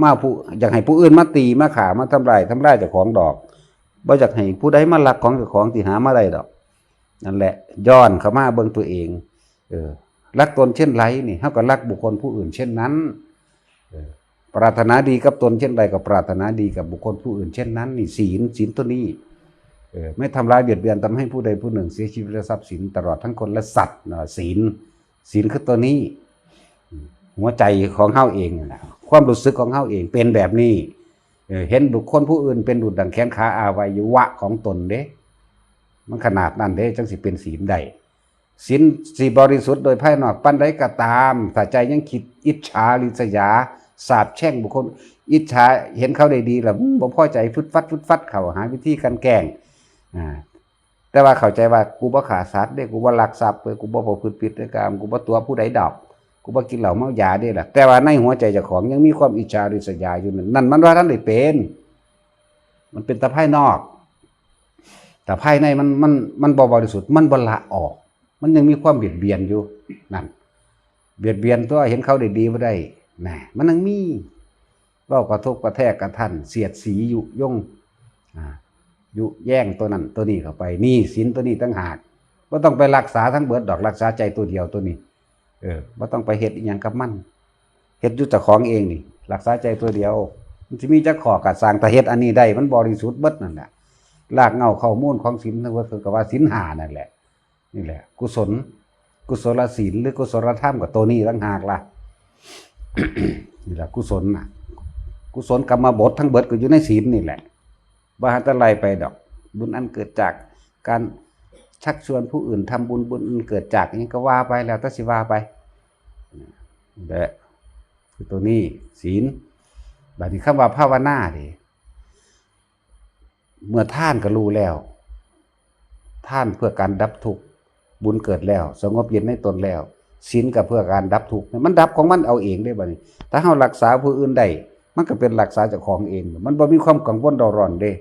มาผู้ อยากให้ผู้อื่นมาตี มาฆ่า มาทำลาย ทำลายเจ้าของดอก บ่อยากให้ผู้ใดมาลักของเจ้าของที่หามาได้ดอก นั่นแหละ ย้อนเข้ามาเบิ่งตัวเอง เออ รักตนเช่นไรนี่ เฮาก็รักบุคคลผู้อื่นเช่นนั้น เออ ปรารถนาดีกับตนเช่นใดก็ปรารถนาดีกับบุคคลผู้อื่นเช่นนั้น นี่ศีล ศีลตัวนี้ เออ ไม่ทำร้ายเบียดเบียนทำให้ผู้ใดผู้หนึ่งเสียชีวิตและทรัพย์สิน ตลอดทั้งคนและสัตว์นะ ศีล ศีลคือตัวนี้ หัวใจของเฮาเองนะ ความรู้สึกของเฮาเองเป็นแบบนี้ เออ เห็นบุคคลผู้อื่นเป็นดุจดั่งแขนขาอวัยวะของตนเด้ มันขนาดนั้นเด้ จั่งสิเป็นศีลได้ ศีลสิบริสุทธิ์โดยภายนอกปานใดก็ตาม ถ้าใจยังคิดอิจฉาริษยา สาปแช่งบุคคล อิจฉาเห็นเขาได้ดีแล้ว อืม บ่พอใจ ฟึดฟัด ฟึดฟัด เข้าหาวิธีการแกล้ง อ่า แต่ว่าเข้าใจว่า กูบ่ฆ่าสัตว์เด้ กูบ่ลักทรัพย์เด้ กูบ่ประพฤติผิดในกาม กูบ่ตั๋วผู้ใดดอก กูบ่กินเหล้าเมายาเด้ล่ะ แต่ว่าในหัวใจเจ้าของยังมีความอิจฉาริษยาอยู่นั่น นั่นมันว่าทันได้เป็น มันเป็นแต่ภายนอก แต่ภายในมัน มัน มันบ่บริสุทธิ์ มันบ่ละออก มันยังมีความเบียดเบียนอยู่ นั่น เบียดเบียนตัว เห็นเขาได้ดีบ่ได้ น่ะ มันยังมี เว้ากระทบกระแทกกระทั่น เสียดสียุยง อ่า ยุแยงตัวนั้นตัวนี้เข้าไป นี่ศีลตัวนี้ต่างหาก บ่ต้องไปรักษาทั้งเบิดดอก รักษาใจตัวเดียวตัวนี้ เออ บ่ต้องไปเฮ็ดอิหยังกับมัน เฮ็ดอยู่เจ้าของเองนี่ รักษาใจตัวเดียว มันสิมีจักข้อก็ซ่าง ถ้าเฮ็ดอันนี้ได้ มันบริสุทธิ์เบิดนั่นแหละ รากเหง้าข้อมูลของศีลทั้งหมด เพิ่นก็ว่าศีลห้านั่นแหละ นี่แหละ กุศล กุศลศีลหรือกุศลธรรมก็ตัวนี้ต่างหากล่ะ นี่แหละกุศลน่ะ กุศลกรรมบททั้งเบิดก็อยู่ในศีลนี่แหละ บ่หาแต่ไล่ไปดอก บุญอันเกิดจากการชักชวนผู้อื่นทำบุญ บุญอันเกิดจากอิหยังก็ว่าไป แล้วแต่สิว่าไป และคือตัวนี้ศีล บัดนี้คำว่าภาวนาเด้ เมื่อทานก็รู้แล้ว ทานเพื่อการดับทุกข์ บุญเกิดแล้ว สงบเย็นในตนแล้ว ศีลก็เพื่อการดับทุกข์ มันดับของมันเอาเองเด้บัดนี้ ถ้าเฮารักษาผู้อื่นได้ มันก็เป็นรักษาเจ้าของเอง มันบ่มีความกังวลเร่าร้อนเด้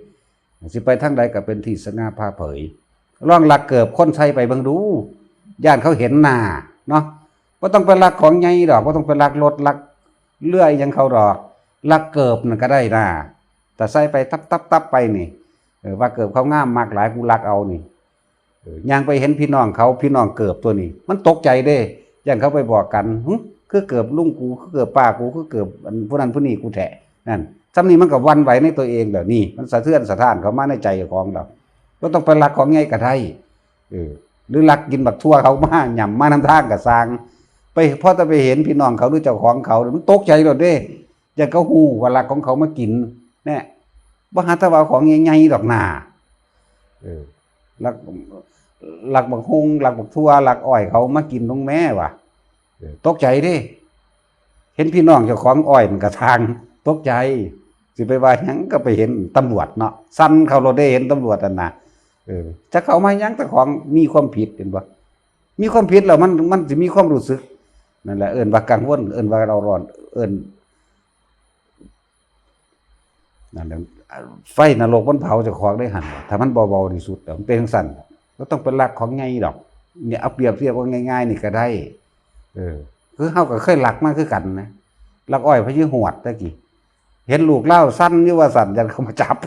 สิไปทางใดก็เป็นที่สง่าผ่าเผย ลองลักเกิบคนใส่ไปเบิ่งดู ย่านเขาเห็นหน้าเนาะ บ่ต้องไปลักของใหญ่ดอก บ่ต้องไปลักรถลักเรืออิหยังเขาดอก ลักเกิบนั่นก็ได้นะ แต่ใส่ไปตับตับตับไปนี่ เออ ว่าเกิบเขางามมักหลาย กูลักเอานี่ เออ ย่างไปเห็นพี่น้องเขา พี่น้องเกิบตัวนี้ มันตกใจเด้ ย่านเขาไปบอกกัน หึ คือเกิบลุงกู คือเกิบป้ากู คือเกิบอันผู้นั้นผู้นี้กูแท้ นั่น ส่ำนี้มันก็หวั่นไหวในตัวเองแล้วนี่ มันสะเทือนสะท้านเข้ามาในใจของเรา บ่ต้องไปลักของใหญ่ก็ได้ เออ หรือลักกินบักถั่วเขามาหย่ำมานำทางก็ซ่าง ไป พอแต่ไปเห็นพี่น้องเขาหรือเจ้าของเขา มันตกใจโลดเด้ ย่านเขาฮู้ว่าลักของเขามากิน แน่ บ่หาแต่ว่าเอาของใหญ่ๆดอกหน้า เออ ลัก ลักบักฮุ่ง ลักบักถั่ว ลักอ้อยเขามากินลงแม่ว่ะ เออ ตกใจเด้ เห็นพี่น้องเจ้าของอ้อยมันกระทาง ตกใจ สิไปว่าหยัง ก็ไปเห็นตำรวจเนาะ สั่นเข้าโลดเด้ เห็นตำรวจนั่นน่ะ เออ จักเขามาหยัง แต่ของมีความผิด เห็นบ่ มีความผิดแล้วมัน มันสิมีความรู้สึก นั่นแหละ เอิ้นว่ากังวล เอิ้นว่าเร่าร้อน เอิ้น นั่นแหละ ไฟนรกมันเผาเจ้าของได้หั่น ถ้ามันบ่บริสุทธิ์ มันเป็นจั่งซั้น บ่ต้องไปลักของใหญ่ดอก เนี่ย เอาเปรียบเทียบว่าง่ายๆ นี่ก็ได้ เออ คือเฮาก็เคยลักมาคือกันนะ ลักอ้อยพะเยาหวดตะกี้ เห็นลูกลาวสั่นอยู่ว่าสั่น ย่านเขามาจับ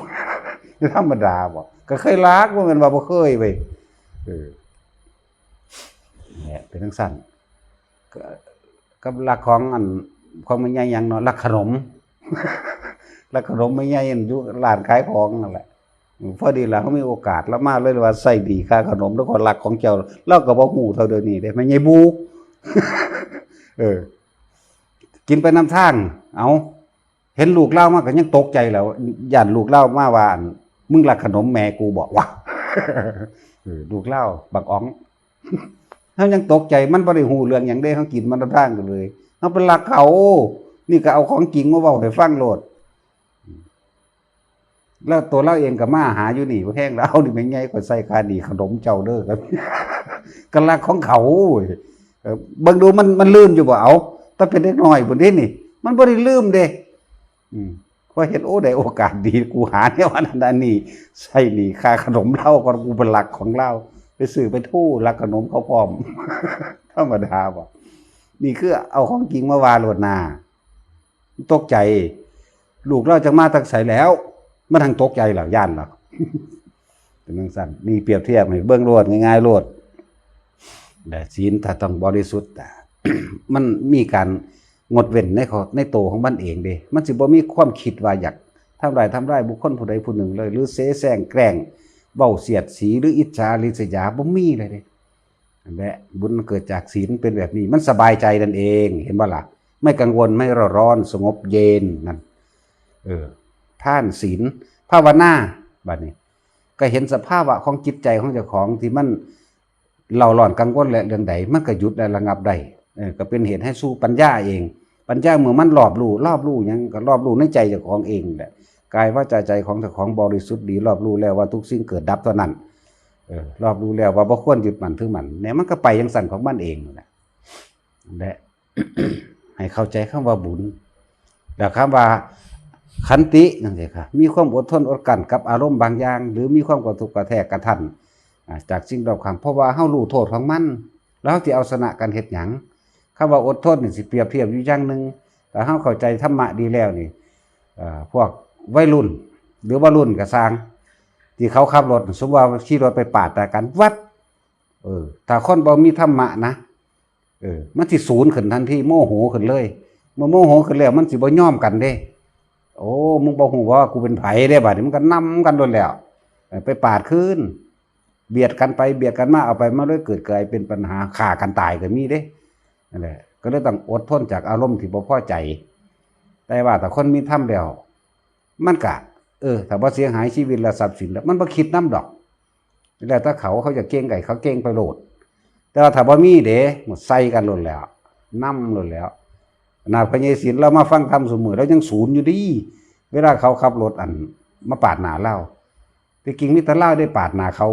ธรรมดาบ่ ก็เคยลัก บ่แม่นว่าบ่เคยเว้ย เออ เนี่ย เป็นจั่งซั้น ก็ กับลักของอัน ของแม่ใหญ่หยังเนาะ ลักขนม ลักขนมแม่ใหญ่อันอยู่ร้านขายของนั่นแหละ พอดีลาวมีโอกาส ลาวมาเลยว่า "ใช้หนี้ค่าขนม แล้วก็ลักของเจ้า" ลาวก็บ่ฮู้เท่าเดี๋ยวนี้เด้ แม่ใหญ่บู เออ กินไปนำทาง เอ้า เห็นลูกลาวมาก็ยังตกใจแล้ว ย่านลูกลาวมาว่า "อัน มึงลักขนมแม่กูบ่วะ" เออ ลูกลาว บักอ๋อง เฮายังตกใจ มันบ่ได้ฮู้เรื่องหยังเด้ เฮากินมานำทางกันเลย เฮาไปลักเขา นี่ก็เอาของจริงมาเว้าให้ฟังโลด แล้วตัวลาวเองก็มาหาอยู่นี่ บ่แฮงลาวนี่ แม่ใหญ่ "ข้อยใช้ค่าหนี้ขนมเจ้าเด้อ" ก็ลักของเขา เออ เบิ่งดูมัน มันลืมอยู่บ่ เอ้า แต่เป็นเด็กน้อยพุ้นเด้นี่ มันบ่ได้ลืมเด้ อืม พอเห็น โอ้ ได้โอกาสดี กูหาแนวอันนั้นอันนี้ ใช้หนี้ค่าขนมลาวก่อน กูไปลักของลาว ไปซื้อไปทู่ลักขนมเขาพร้อม ธรรมดาบ่ นี่คือเอาของจริงมาว่าโลดนา ตกใจ ลูกลาวจักมาแต่ไสแล้ว มันทั้งตกใจแล้ว ย้านแล้ว เป็นจั่งซั้น นี่เปรียบเทียบให้เบิ่งโลด ง่ายๆ โลด แต่ศีลถ้าต้องบริสุทธิ์ อะ มันมีการงดเว้นในข้อ ในตัวของมันเองเด้ มันสิบ่มีความคิดว่าอยากทำร้าย ทำร้ายบุคคลผู้ใดผู้หนึ่งเลย หรือเสแสร้งแกล้ง เว้าเสียดสี หรืออิจฉาริษยา บ่มีเลยเด้ นั่นแหละ บุญเกิดจากศีลเป็นแบบนี้ มันสบายใจนั่นเอง เห็นบ่ล่ะ ไม่กังวล ไม่เร่าร้อน สงบเย็นนั่น เออ ทานศีล ภาวนา บัดนี้ ก็เห็นสภาวะของจิตใจของเจ้าของที่มันเร่าร้อนกังวลและเรื่องใด มันก็หยุดและระงับได้ เออ ก็เป็นเหตุให้สู่ปัญญาเอง ปัญญาเมื่อมันรอบรู้ รอบรู้หยังก็รอบรู้ในใจเจ้าของเองแหละ กายวาจาใจของเจ้าของบริสุทธิ์ดี รอบรู้แล้วว่าทุกสิ่งเกิดดับเท่านั้น เออ รอบรู้แล้วว่าบ่ควรยึดมั่นถือมั่น เนี่ย มันก็ไปจั่งซั้นของมันเองนั่นแหละ และ ให้เข้าใจคำว่าบุญ แล้วคำว่าขันติจั่งซี้ค่ะ มีความอดทนอดกลั้นกับอารมณ์บางอย่าง หรือมีความกระทบกระแทกกระทัน อ่า จากสิ่งรอบข้าง เพราะว่าเฮารู้โทษของมัน แล้วเฮาสิเอาชนะกันเฮ็ดหยัง คำว่าอดทนนี่สิเปรียบเทียบอยู่อย่างหนึ่ง ถ้าเฮาเข้าใจธรรมะดีแล้วนี่ เอ่อ พวกวัยรุ่น หรือวัยรุ่นก็ซ่าง ที่เขาขับรถ สมมุติว่าขี่รถไปปาดหน้ากัน วัด เออ ถ้าคนบ่มีธรรมะนะ เออ มันสิสูนขึ้นทันที โมโหขึ้นเลย เมื่อโมโหขึ้นแล้ว มันสิบ่ยอมกันเด้ "โอ้ มึงบ่ฮู้ว่ากูเป็นไผเด้" บัดนี้มันก็นำกันโลดแล้ว เออ ไปปาดคืน เบียดกันไปเบียดกันมา เอาไปมาเลยเกิดกลายเป็นปัญหา ฆ่ากันตายก็มีเด้ นั่นแหละ ก็เลยต้องอดทนจากอารมณ์ที่บ่พอใจ แต่ว่าถ้าคนมีธรรมแล้ว มันก็ เออ ถ้าบ่เสียหายชีวิตและทรัพย์สินแล้ว มันบ่คิดนำดอก แล้วแต่เขา เขาจะเก่งไก เขาเก่งไปโลด แต่ว่าถ้าบ่มีเด้ หมดใส่กันโลดแล้ว นำโลดแล้ว ขนาดพระเยซูลาวมาฟังธรรมซุมื้อ ลาวยังสูนอยู่เด้ เวลาเขาขับรถอันมาปาดหน้าลาว ที่จริงมีแต่ลาวได้ปาดหน้าเขา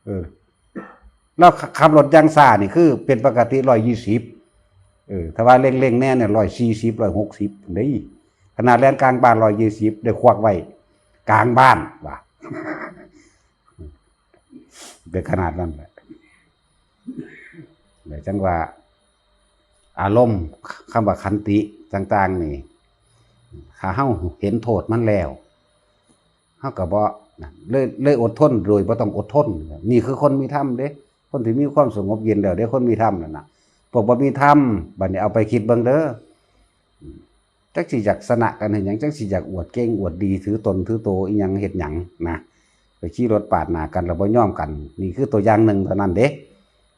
เออ ลาวขับรถอย่างช้านี่คือเป็นปกติร้อยยี่สิบ เออ ถ้าว่าเร่งๆ แน่เนี่ย ร้อยสี่สิบ ร้อยหกสิบ เด้ ขนาดแล่นกลางบ้าน ร้อยยี่สิบ ได้ควักไว้กลางบ้านว่ะ เป็นขนาดนั้นแหละ เลยจั่งว่า อารมณ์ คำว่าขันติต่างๆ นี่ ถ้าเฮาเห็นโทษมันแล้ว เฮาก็บ่ นั่น เลย เลยอดทนโดยบ่ต้องอดทน นี่คือคนมีธรรมเด้ คนที่มีความสงบเย็นแล้วเด้ คนมีธรรมนั่นน่ะ พวกบ่มีธรรม บัดนี้เอาไปคิดเบิ่งเด้อ จักสิอยากชนะกันเฮ็ดหยัง จักสิอยากอวดเก่งอวดดี ถือตนถือโตอิหยังเฮ็ดหยังนะ ไปขี่รถปาดหน้ากันแล้วบ่ยอมกัน นี่คือตัวอย่างหนึ่งเท่านั้นเด้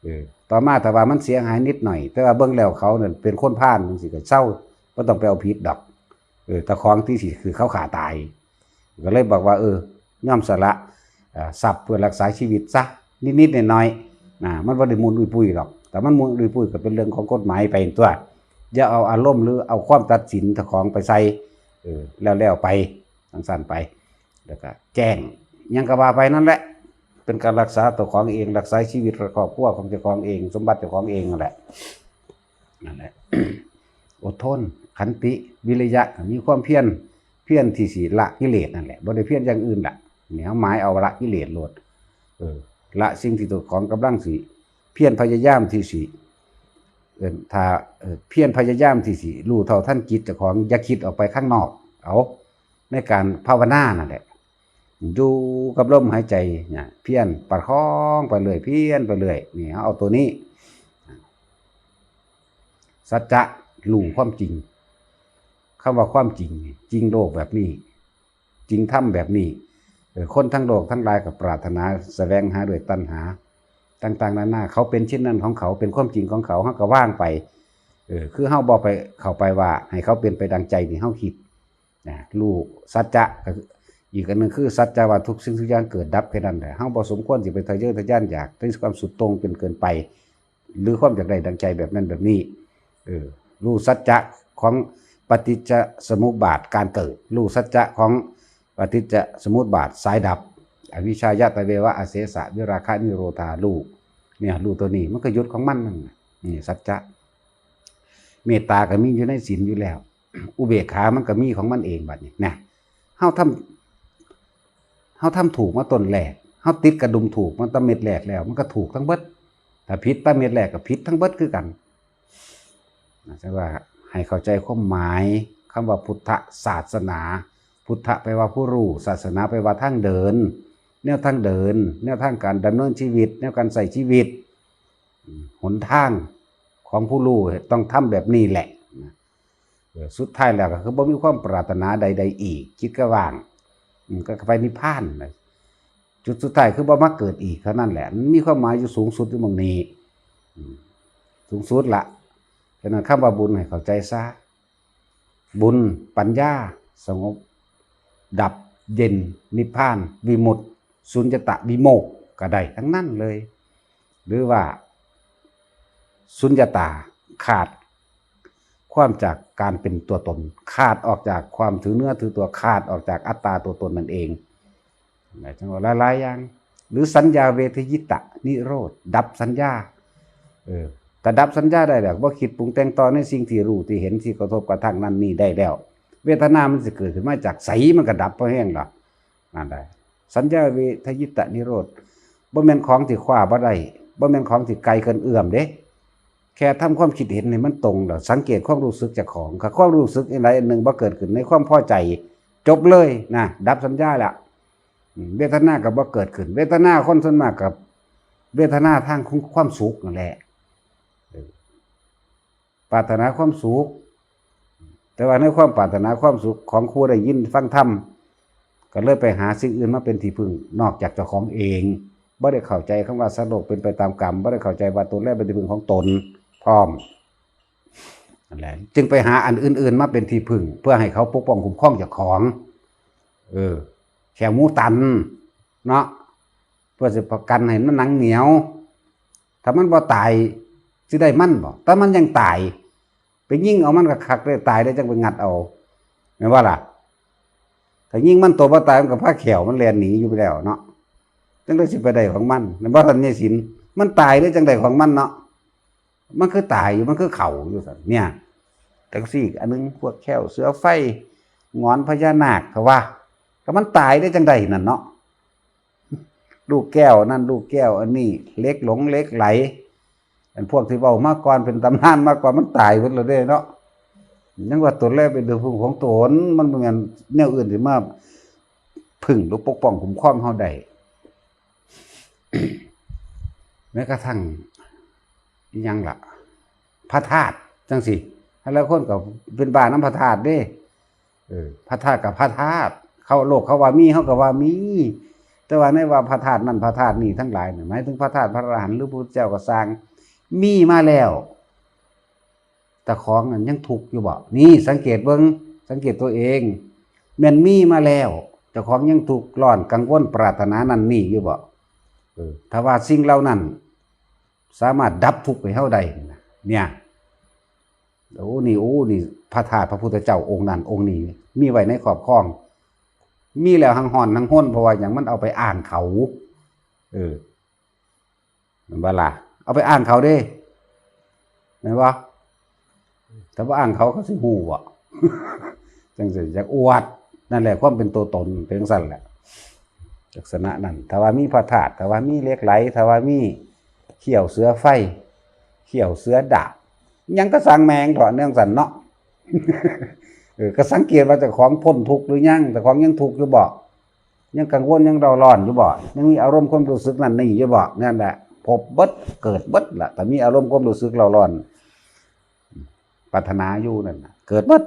เออ ต่อมาถ้าว่ามันเสียหายนิดหน่อย แต่ว่าเบิ่งแล้วเขาเนี่ยเป็นคนพาลจั่งซี้ก็เซา บ่ต้องไปเอาผิดดอก เออ แต่ของที่สิคือเขาฆ่าตาย ก็เลยบอกว่า เออ ยอมสละ เอ่อ ทรัพย์เพื่อรักษาชีวิตซะ นิดๆ หน่อยๆ นะ มันบ่ได้มุนอุ้ยปุ้ยดอก แต่มันมุนอุ้ยปุ้ยก็เป็นเรื่องของกฎหมายไปตั๊ว อย่าเอาอารมณ์หรือเอาความตัดสินเจ้าของไปใส่ เออ แล้วๆ ไป จั่งซั้นไป แล้วก็แจ้ง หยังก็ว่าไปนั่นแหละ เป็นการรักษาตัวของเอง รักษาชีวิตและครอบครัวของเจ้าของเอง สมบัติเจ้าของเองนั่นแหละ นั่นแหละ อดทน ขันติ วิริยะ มีความเพียร เพียรที่สิละกิเลสนั่นแหละ บ่ได้เพียรอย่างอื่นละ นี่เฮาหมายเอาละกิเลสโลด เออ ละสิ่งที่เจ้าของกำลังสิ เพียรพยายามที่สิ เอิ้น ถ้า เอ่อ เพียรพยายามที่สิรู้เท่าทันจิตเจ้าของ อย่าคิดออกไปข้างนอก เอา ในการภาวนานั่นแหละ อยู่กับลมหายใจเนี่ย เพียรประคองไปเรื่อย เพียรไปเรื่อย นี่ เอาตัวนี้ สัจจะ รู้ความจริง คำว่าความจริงนี่ จริงโลกแบบนี้ จริงธรรมแบบนี้ เออ คนทั้งโลกทั้งหลายก็ปรารถนาแสวงหาด้วยตัณหา ต่างๆ นานา เขาเป็นเช่นนั้นของเขา เป็นความจริงของเขา เฮาก็วางไป เออ คือเฮาบ่ไปเข้าไปว่าให้เขาเป็นไปดังใจที่เฮาคิด นะ รู้สัจจะ ก็คือ อีกอันหนึ่งคือสัจจะว่าทุกสิ่งทุกอย่างเกิดดับแค่นั้นแหละ เฮาบ่สมควรสิไปทะเยอทะยานอยากในความสุดโต่งจนเกินไป หรือความอยากได้ดังใจแบบนั้นแบบนี้ เออ รู้สัจจะของปฏิจจสมุปบาทการเกิด รู้สัจจะของปฏิจจสมุปบาทสายดับ อวิชชายะตะเววะอเสสะวิราคะนิโรธา รู้ เนี่ย รู้ตัวนี้ มันก็หยุดของมันนั่นน่ะ นี่สัจจะ เมตตาก็มีอยู่ในศีลอยู่แล้ว อุเบกขามันก็มีของมันเองบัดนี้นะ เฮาทำ เฮาทำถูกมาต้นแรก เฮาติดกระดุมถูกมาตั้งเม็ดแรกแล้ว มันก็ถูกทั้งเบิด ถ้าผิดตั้งเม็ดแรกก็ผิดทั้งเบิดคือกัน นะ แต่ว่าให้เข้าใจความหมายคำว่าพุทธศาสนา พุทธะแปลว่าผู้รู้ ศาสนาแปลว่าทางเดิน แนวทางเดิน แนวทางการดำเนินชีวิต แนวการใช้ชีวิต หนทางของผู้รู้ต้องทำแบบนี้แหละนะ เออ สุดท้ายแล้วก็คือบ่มีความปรารถนาใดๆอีก จิตก็ว่าง อืม ก็ไปนิพพานนะ จุดสุดท้ายคือบ่มาเกิดอีกเท่านั้นแหละ มันมีความหมายอยู่สูงสุดอยู่หม่องนี้ อืม สูงสุดละ ฉะนั้นคำว่าบุญให้เข้าใจซะ บุญ ปัญญา สงบ ดับ เย็น นิพพาน วิมุตติ สุญญตาวิโมกข์ ก็ได้ทั้งนั้นเลย หรือว่า สุญญตา ขาดความจากการเป็นตัวตน ขาดออกจากความถือเนื้อถือตัว ขาดออกจากอัตตาตัวตนนั่นเอง หมายถึงว่าหลายๆอย่าง หรือสัญญาเวทยิตะนิโรธ ดับสัญญา เออ ถ้าดับสัญญาได้แล้ว บ่คิดปรุงแต่งต่อในสิ่งที่รู้ที่เห็นที่กระทบกระทั่งนั่นนี่ได้แล้ว เวทนามันสิเกิดขึ้นมาจากไสมันก็ดับพอแห้งแล้ว นั่นได้ สัญญาเวทยิตะนิโรธ บ่แม่นของที่คว้าบ่ได้ บ่แม่นของที่ไกลเกินเอื้อมเด้ แค่ทำความคิดเห็นให้มันตรงแล้ว สังเกตความรู้สึกเจ้าของ ถ้าความรู้สึกอันใดอันหนึ่งบ่เกิดขึ้นในความพอใจ จบเลยนะ ดับสัญญาแล้ว อืม เวทนาก็บ่เกิดขึ้น เวทนาคนส่วนมากกับ เวทนาทางของความสุขนั่นแหละ เออ ปรารถนาความสุข แต่ว่าในความปรารถนาความสุขของผู้ได้ยินฟังธรรม ก็เลยไปหาสิ่งอื่นมาเป็นที่พึ่ง นอกจากเจ้าของเอง บ่ได้เข้าใจคำว่าสัตว์โลกเป็นไปตามกรรม บ่ได้เข้าใจว่าตนแลเป็นที่พึ่งของตนพร้อม นั่นแหละ จึงไปหาอันอื่นๆมาเป็นที่พึ่ง เพื่อให้เขาปกป้องคุ้มครองเจ้าของ เออ แขวหมูตัน เนาะ เพื่อสิประกันให้มันหนังเหนียว ถ้ามันบ่ตาย สิได้มันบ่ ถ้ามันยังตาย ไปยิงเอามันคักๆเลย ตายแล้วจังไปงัดเอา แม่นบ่ล่ะ ถ้ายิงมันตัวบ่ตาย มันก็พาแขวมันแล่นหนีอยู่แล้วเนาะ จังได๋สิไปได้ของมัน แม่นบ่ ท่านยายศิลป์ มันตายแล้วจังได๋ของมันเนาะ มันคือตายอยู่ มันคือเข้าอยู่ซั่น เนี่ย จังซี่ อันหนึ่ง พวกแข้วเสือไฟ หงอนพญานาค เขาว่า ก็มันตายได้จังใดนั่นเนาะ ลูกแก้วนั่น ลูกแก้วอันนี้ เหล็กหลงเหล็กไหล อันพวกที่เว้ามาก่อน เป็นตำนานมาก่อน มันตายหมดแล้วเด้เนาะ ยังว่าตนแลเป็นที่พึ่งของตน มันบ่แม่นแนวอื่นสิมาพึ่งหรือปกป้องคุ้มครองเฮาได้ แม้กระทั่งอิหยังล่ะ พระธาตุจังซี่ หลายคนก็เป็นบ้านำพระธาตุเด้ เออ พระธาตุกับพระธาตุ เขา โลกเขาว่ามี เฮาก็ว่ามี แต่ว่าในว่าพระธาตุนั่นพระธาตุนี่ทั้งหลายเนี่ย หมายถึงพระธาตุพระอรหันต์หรือพระพุทธเจ้าก็ซ่าง มีมาแล้ว แต่ของนั้นยังทุกข์อยู่บ่ นี่สังเกตเบิ่ง สังเกตตัวเอง แม่นมีมาแล้ว เจ้าของยังทุกข์ร้อนกังวลปรารถนานั่นนี่อยู่บ่ เออ ถ้าว่าสิ่งเหล่านั้น สามารถดับทุกข์ให้เฮาได้นะ เนี่ย โอ้ นี่ โอ้ นี่ พระธาตุพระพุทธเจ้าองค์นั้นองค์นี้ มีไว้ในครอบครอง มีแล้วหังฮ้อนหังฮน เพราะว่าหยัง มันเอาไปอ้างเขา เออ แม่นบ่ล่ะ เอาไปอ้างเขาเด้ แม่นบ่ ถ้าบ่อ้างเขา เขาสิฮู้บ่ จังซี่ อยากอวด นั่นแหละความเป็นตัวตนเป็นจั่งซั่นแหละ ลักษณะนั้น ถ้าว่ามีพระธาตุ ถ้าว่ามีเหล็กไหล ถ้าว่ามีเขี้ยวเสือไฟ เขี้ยวเสือดาบ หยังก็ซ่างแม่งเถาะ แนวจั่งซั่นเนาะ เออ ก็สังเกตว่าเจ้าของพ้นทุกข์หรือยัง เจ้าของยังทุกข์อยู่บ่ ยังกังวล ยังเร่าร้อนอยู่บ่ ยังมีอารมณ์ความรู้สึกนั่นนี่อยู่บ่ นั่นแหละ พบเบิด เกิดเบิดล่ะ ถ้ามีอารมณ์ความรู้สึกเร่าร้อน ปรารถนาอยู่นั่นน่ะ เกิดเบิด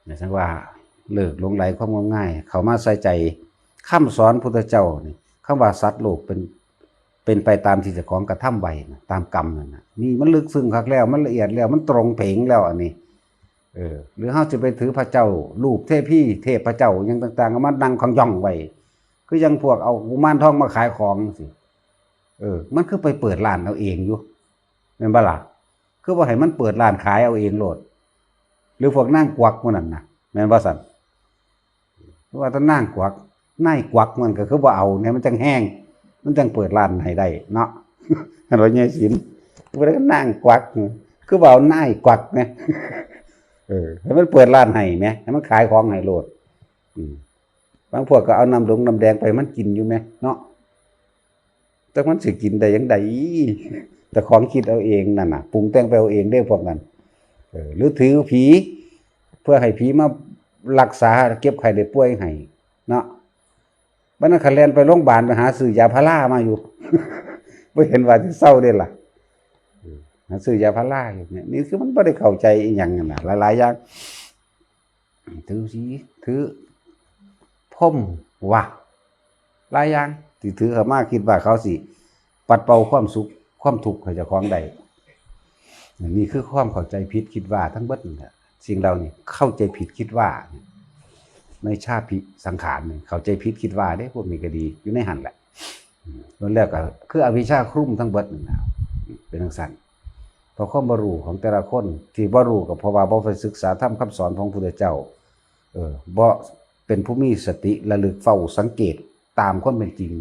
เนี่ย จั่งว่าเลิกหลงไหลความงมงาย เข้ามาใส่ใจคำสอนพุทธเจ้านี่ คำว่าสัตว์โลกเป็น เป็นไปตามที่เจ้าของกระทำไว้นะ ตามกรรมนั่นน่ะ นี่มันลึกซึ้งคักแล้ว มันละเอียดแล้ว มันตรงเพงแล้วอันนี้ เออ หรือเฮาจะไปถือพระเจ้า รูปเทพี เทพเจ้า หยังต่างๆ เอามานั่งขย่องไว้ คือยังพวกเอากุมารทองมาขายของสิ เออ มันคือไปเปิดร้านเอาเองอยู่ แม่นบ่ล่ะ คือบ่ให้มันเปิดร้านขายเอาเองโลด หรือพวกนางกวักหมู่นั่นน่ะ แม่นบ่ซั่น ว่าแต่นางกวัก นายกวักมันก็คือบ่เอาเนี่ย มันจั่งแฮง มันจั่งเปิดร้านให้ได้เนาะ เห็นบ่ ยายศิลป์ บ่ได้นางกวัก คือบ่เอานายกวักเนี่ย เออ ให้มันเปิดร้านให้แหม ให้มันขายของให้โลด อืม บางพวกก็เอาน้ำดงน้ำแดงไปให้มันกินอยู่แหมเนาะ แต่มันสิกินได้จั่งใด แต่ของคิดเอาเองนั่นน่ะ ปรุงแต่งไปเอาเองเด้อพวกนั้น เออ หรือถือผี เพื่อให้ผีมารักษา เจ็บไข้ได้ป่วยให้เนาะ บัดนั้นคันแล่นไปโรงพยาบาลไปหาซื้อยาพารามาอยู่ บ่เห็นว่าสิเซาเด้ล่ะ เออ หาซื้อยาพาราอยู่เนี่ย นี่คือมันบ่ได้เข้าใจอีหยังนั่นน่ะ หลายๆ อย่าง ถือสี ถือพรมว่ะ หลายอย่างที่ถือเข้ามา คิดว่าเขาสิปัดเป่าความสุข ความทุกข์ให้เจ้าของได้ นี่คือความเข้าใจผิดคิดว่าทั้งเบิดนั่นแหละ สิ่งเหล่านี้เข้าใจผิดคิดว่า ในชาติสังขารนี่เข้าใจผิดคิดว่าเด้ พวกนี้ก็ดี อยู่ในหั่นแหละ อืม ล้วนแล้วก็คืออวิชชาคลุมทั้งเบิดนั่นน่ะ อืม เป็นจั่งซั่น เพราะความบ่รู้ของแต่ละคน ที่บ่รู้ก็เพราะว่าบ่ไปศึกษาธรรมคำสอนของพระพุทธเจ้า เออ บ่เป็นผู้มีสติระลึกเฝ้าสังเกตตามความเป็นจริง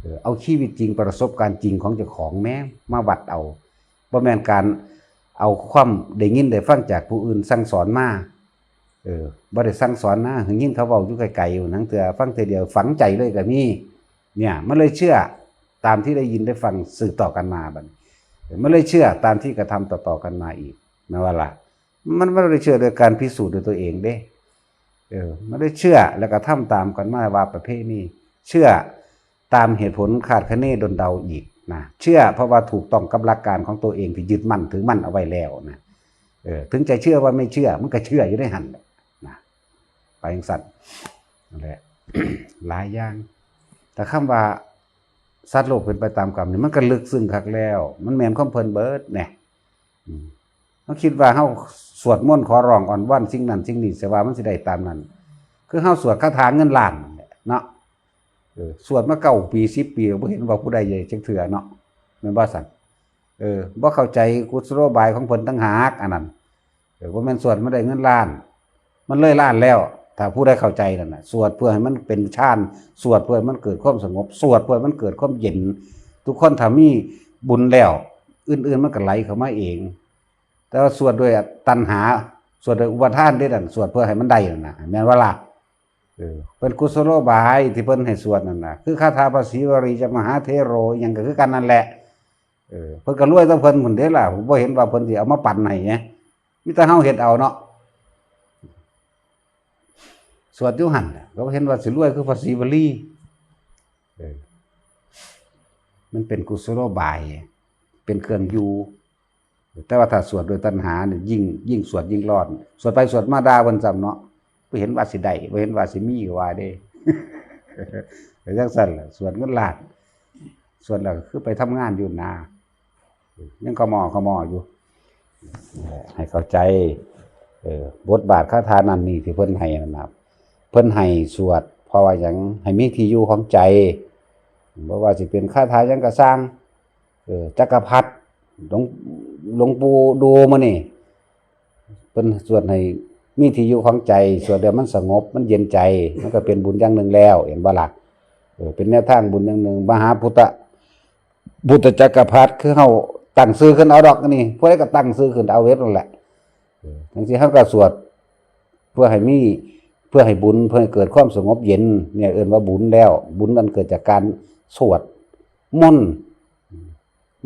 เออ เอาชีวิตจริง ประสบการณ์จริงของเจ้าของแหมมาวัดเอา บ่แม่นการเอาความได้ยินได้ฟังจากผู้อื่นสั่งสอนมา เออ บ่ได้สั่งสอนนะ ได้ยินเขาเว้าอยู่ไกลๆ อยู่ ลางเทื่อฟังเทื่อเดียวฝังใจเลยก็มี เนี่ย มันเลยเชื่อตามที่ได้ยินได้ฟังสืบต่อกันมาบัดนี้ เออ มันเลยเชื่อตามที่กระทำต่อๆ กันมาอีก แม่นบ่ล่ะ มันบ่ได้เชื่อโดยการพิสูจน์ด้วยตัวเองเด้ เออ มันได้เชื่อแล้วก็ทำตามกันมาว่าประเพณี เชื่อตามเหตุผลคาดคะเนดลเดาอีกนะ เชื่อเพราะว่าถูกต้องกับหลักการของตัวเองที่ยึดมั่นถือมั่นเอาไว้แล้วนะ เออ ถึงจะเชื่อว่าไม่เชื่อ มันก็เชื่ออยู่ในหั่นแหละนะ ไปจั่งซั่น นั่นแหละ หลายอย่าง แต่คำว่าสัตว์โลกเป็นไปตามกรรมนี่ มันก็ลึกซึ้งคักแล้ว มันแม่นของเพิ่นเบิดแหน่ อืม เฮาคิดว่าเฮาสวดมนต์ขอร้องอ้อนวอนสิ่งนั้นสิ่งนี้ เสียว่ามันสิได้ตามนั้น คือเฮาสวดคาถาเงินล้านนั่นแหละเนาะ เออ สวดมาเก้าปี สิบปี บ่เห็นว่าผู้ใดได้จักเทื่อเนาะ แม่นบ่ซั่น เออ บ่เข้าใจกุศโลบายของเพิ่นต่างหากอันนั้น เออ บ่แม่นสวดมาได้เงินล้าน มันเลยล้านแล้ว ถ้าผู้ใดเข้าใจนั่นน่ะ สวดเพื่อให้มันเป็นฌาน สวดเพื่อให้มันเกิดความสงบ สวดเพื่อให้มันเกิดความเย็น ทุกคนถ้ามีบุญแล้ว อื่นๆ มันก็ไหลเข้ามาเอง แต่ว่าสวดด้วยตัณหา สวดด้วยอุปาทานเด้นั่น สวดเพื่อให้มันได้นั่นน่ะ แม่นบ่ล่ะ เออ เป็นกุศโลบายที่เพิ่นให้สวดนั่นน่ะ คือคาถาพระศรีวลีจะมหาเถโร อิหยังก็คือกันนั่นแหละ เออ เพิ่นก็รวยแต่เพิ่นพุ้นเด้ล่ะ บ่เห็นว่าเพิ่นสิเอามาปันให้ไง มีแต่เฮาเฮ็ดเอาเนาะ สวดอยู่หั่นน่ะ ก็บ่เห็นว่าสิรวยคือพระศรีวลี เออ มันเป็นกุศโลบาย เป็นเครื่องอยู่ แต่ว่าถ้าสวดด้วยตัณหานี่ ยิ่ง ยิ่งสวดยิ่งร้อน สวดไปสวดมาด่าเพิ่นซ้ำเนาะ บ่เห็นว่าสิได้ บ่เห็นว่าสิมี ว่าเด้ ก็จั่งซั่นล่ะ สวดเงินล้าน สวดแล้วก็คือไปทำงานอยู่นะ ยังขมอขมออยู่ ให้เข้าใจ เออ บทบาทคาถานั่นนี่ที่เพิ่นให้นั่นน่ะ เพิ่นให้สวด เพราะว่าหยัง ให้มีที่อยู่ของใจ บ่ว่าสิเป็นคาถาหยังก็ซ่าง เออ จักรพรรดิ หลวง หลวงปู่ดูมานี่ เพิ่นสวดให้มีที่อยู่ของใจ สวดแล้วมันสงบ มันเย็นใจ มันก็เป็นบุญอย่างหนึ่งแล้ว เห็นบ่ล่ะ เออ เป็นแนวทางบุญอย่างหนึ่ง มหาพุทธ พุทธจักรพรรดิ คือเฮาตั้งชื่อขึ้นเอาดอกนี่ ผู้ใดก็ตั้งชื่อขึ้นเอาเว็บนั่นแหละ เออ จั่งซี้เฮาก็สวด เพื่อให้มี เพื่อให้บุญ เพื่อให้เกิดความสงบเย็น เนี่ยเอิ้นว่าบุญแล้ว บุญอันเกิดจากการสวดมนต์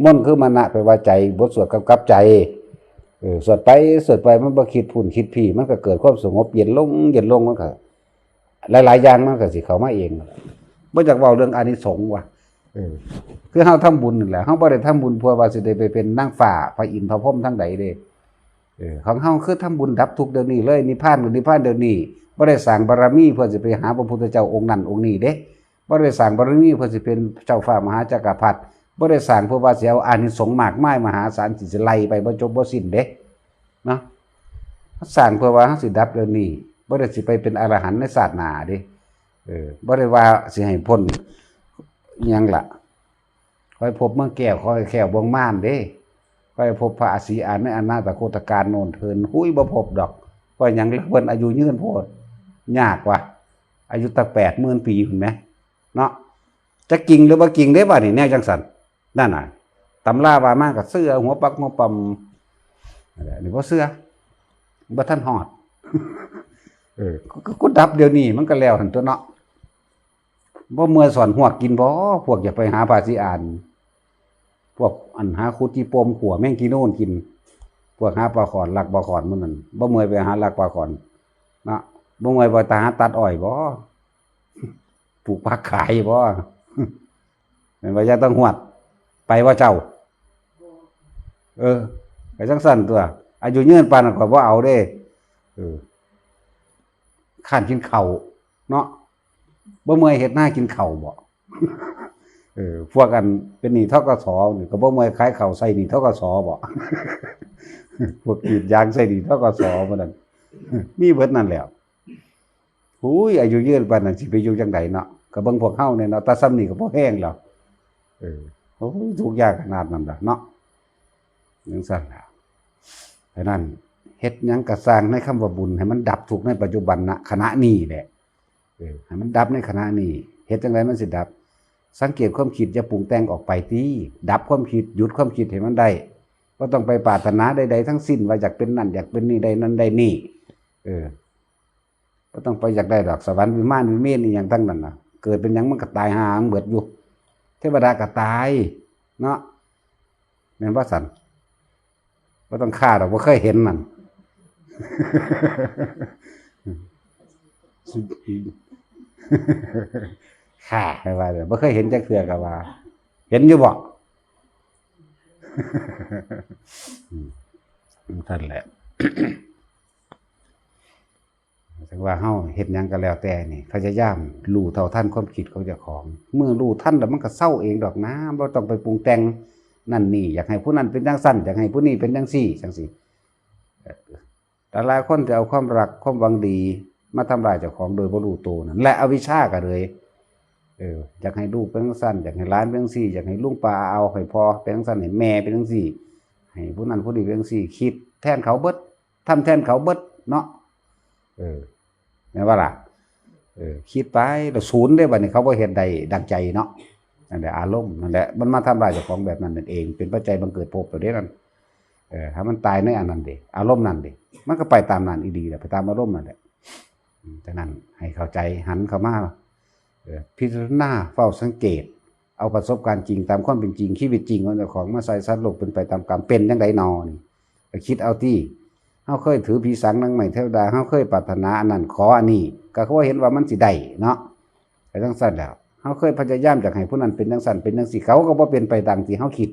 มนต์คือมณะ แปลว่าใจ บทสวดกำกับใจ เออ สวดไปสวดไป มันบ่คิดพุ้นคิดพี้ มันก็เกิดความสงบเย็นลง เย็นลง มันก็ หลายๆอย่างมันก็สิเข้ามาเอง บ่อยากเว้าเรื่องอานิสงส์ว่ะ เออ คือเฮาทำบุญนั่นแหละ เฮาบ่ได้ทำบุญเพื่อว่าสิได้ไปเป็นนางฟ้า พระอินทร์พระพรหมทั้งใดเด้ เออ ของเฮาคือทำบุญดับทุกข์เดี๋ยวนี้เลย นิพพานก็นิพพานเดี๋ยวนี้ บ่ได้สร้างบารมีเพื่อสิไปหาพระพุทธเจ้าองค์นั้นองค์นี้เด้ บ่ได้สร้างบารมีเพื่อสิเป็นเจ้าฟ้ามหาจักรพรรดิ บ่ได้สร้างเพื่อว่าสิเอาอานิสงส์มากมายมหาศาล สิสิไล่ไปบ่จบบ่สิ้นเด้ เนาะ สร้างเพื่อว่าเฮาสิดับเดี๋ยวนี้ บ่ได้สิไปเป็นอรหันต์ในชาติหน้าเด้ เออ บ่ได้ว่าสิให้พ้นอิหยังล่ะ ค่อยพบเมืองแก้ว ค่อยแคล้วเมืองม่านเด้ ค่อยพบพระศรีอานในอนาถคตกาลโน่นเทิน หุ้ย บ่พบดอก เพราะหยัง เพิ่นอายุยืนโพด ยากว่ะ อายุตั้งแปดหมื่นปีพุ้นแหม เนาะ จะจริงหรือบ่จริงเด้ บัดนี้แนวจังซั่น นั่นน่ะ ตำราว่ามาก็เชื่อหัวปักหัวปำ อันนี้บ่เชื่อ บ่ทันฮอด เออ ก็ ก็ ก็ดับเดี๋ยวนี้มันก็แล้วหั่นตั๊วเนาะ บ่เมื่อยสอนฮวกกินบ่ พวกอยากไปหาพระศรีอาน พวกอันหาขุดขี้โปมขั่วแมงขี้โน่นกิน พวกหาปลาข่อน ลักปลาข่อนหมู่นั้น บ่เมื่อยไปหาลักปลาข่อน เนาะ บ่เมื่อยไปหาตัดอ้อยบ่ ปลูกผักขายบ่ แม่นบ่ ยายต้องฮวด ไปบ่เจ้า เออ ไปจังซั่นตั๊ว อายุยืนปานนั้นข้อยบ่เอาเด้ เออ ค้านกินข้าวเนาะ บ่เมื่อยเฮ็ดนากินข้าวบ่ เออ พวกอันเป็นหนี้ ธ.ก.ส. นี่ก็บ่เมื่อยขายข้าวใส่หนี้ ธ.ก.ส. บ่ พวกกรีดยางใส่หนี้ ธ.ก.ส. หมู่นั้น มีเบิดนั่นแหล้ว อุ้ย อายุยืนปานนั้นสิไปอยู่จังใดเนาะ ก็เบิ่งพวกเฮาเนี่ยเนาะ แต่ส่ำนี้ก็พอแฮงแล้ว เออ โอ้ย ทุกข์ยากขนาดนั้นล่ะเนาะ จังซั่นล่ะ ฉะนั้น เฮ็ดหยังก็ซ่างในคำว่าบุญ ให้มันดับทุกข์ในปัจจุบันนะ ขณะนี้แหละ เออ ให้มันดับในขณะนี้ เฮ็ดจังใดมันสิดับ สังเกตความคิด อย่าปรุงแต่งออกไปติ ดับความคิด หยุดความคิดให้มันได้ บ่ต้องไปปรารถนาใดๆทั้งสิ้น ว่าอยากเป็นนั่น อยากเป็นนี่ ได้นั่นได้นี่ เออ บ่ต้องไปอยากได้ดอก สวรรค์วิมานวิเมนอีหยังทั้งนั้นน่ะ เกิดเป็นหยังมันก็ตายห่ามันเบิดอยู่ เทวดาก็ตาย เนาะ แม่นบ่ซั่น บ่ต้องฆ่าดอก บ่เคยเห็นนั่น ฆ่าให้ว่าเด้อ บ่เคยเห็นจักเทื่อก็ว่า เห็นอยู่บ่ อืม นั่นแหละ ถึงว่าเฮาเฮ็ดหยังก็แล้วแต่นี่ พยายามรู้เท่าทันความคิดของเจ้าของ เมื่อรู้ทันแล้วมันก็เซาเองดอกนะ บ่ต้องไปปรุงแต่งนั่นนี่ อยากให้ผู้นั้นเป็นจังซั่น อยากให้ผู้นี้เป็นจังซี่ จังซี่ หลายๆคนจะเอาความรัก ความหวังดีมาทำร้ายเจ้าของโดยบ่รู้ตัวนั่นแหละ อวิชชาก็เลย เออ อยากให้ลูกเป็นจังซั่น อยากให้หลานเป็นจังซี่ อยากให้ลุงป้าอาเอา ให้พ่อเป็นจังซั่น ให้แม่เป็นจังซี่ ให้ผู้นั้นผู้นี้เป็นจังซี่ คิดแทนเขาเบิด ทำแทนเขาเบิดเนาะ เออ แม่นบ่ล่ะ เออ คิดไปแล้วศูนย์เด้ บัดนี้เขาบ่เฮ็ดได้ดังใจเนาะ นั่นแหละอารมณ์ นั่นแหละ มันมาทำร้ายเจ้าของแบบนั้นนั่นเอง เป็นปัจจัยบังเกิดภพแล้วเด้นั่น เออ ให้มันตายในอันนั้นเด้ อารมณ์นั่นเด้ มันก็ไปตามนั้นอีหลีแหละ ไปตามอารมณ์นั่นแหละ อืม ฉะนั้นให้เข้าใจ หันเข้ามา เออ พิจารณา เฝ้าสังเกต เอาประสบการณ์จริงตามความเป็นจริง ชีวิตจริงของเจ้าของมาใส่ สัตว์โลกเป็นไปตามกรรม เป็นจังใดนอนี่ ก็คิดเอาติ เฮาเคยถือผีสางนางไม้เทวดา เฮาเคยปรารถนาอันนั้น ขออันนี้ ก็คือว่าเห็นว่ามันสิได้เนาะ ไปจังซั่นแล้ว เฮาเคยพยายามอยากให้ผู้นั้นเป็นจังซั่นเป็นจังซี่ เขาก็บ่เป็นไปตามที่เฮาคิด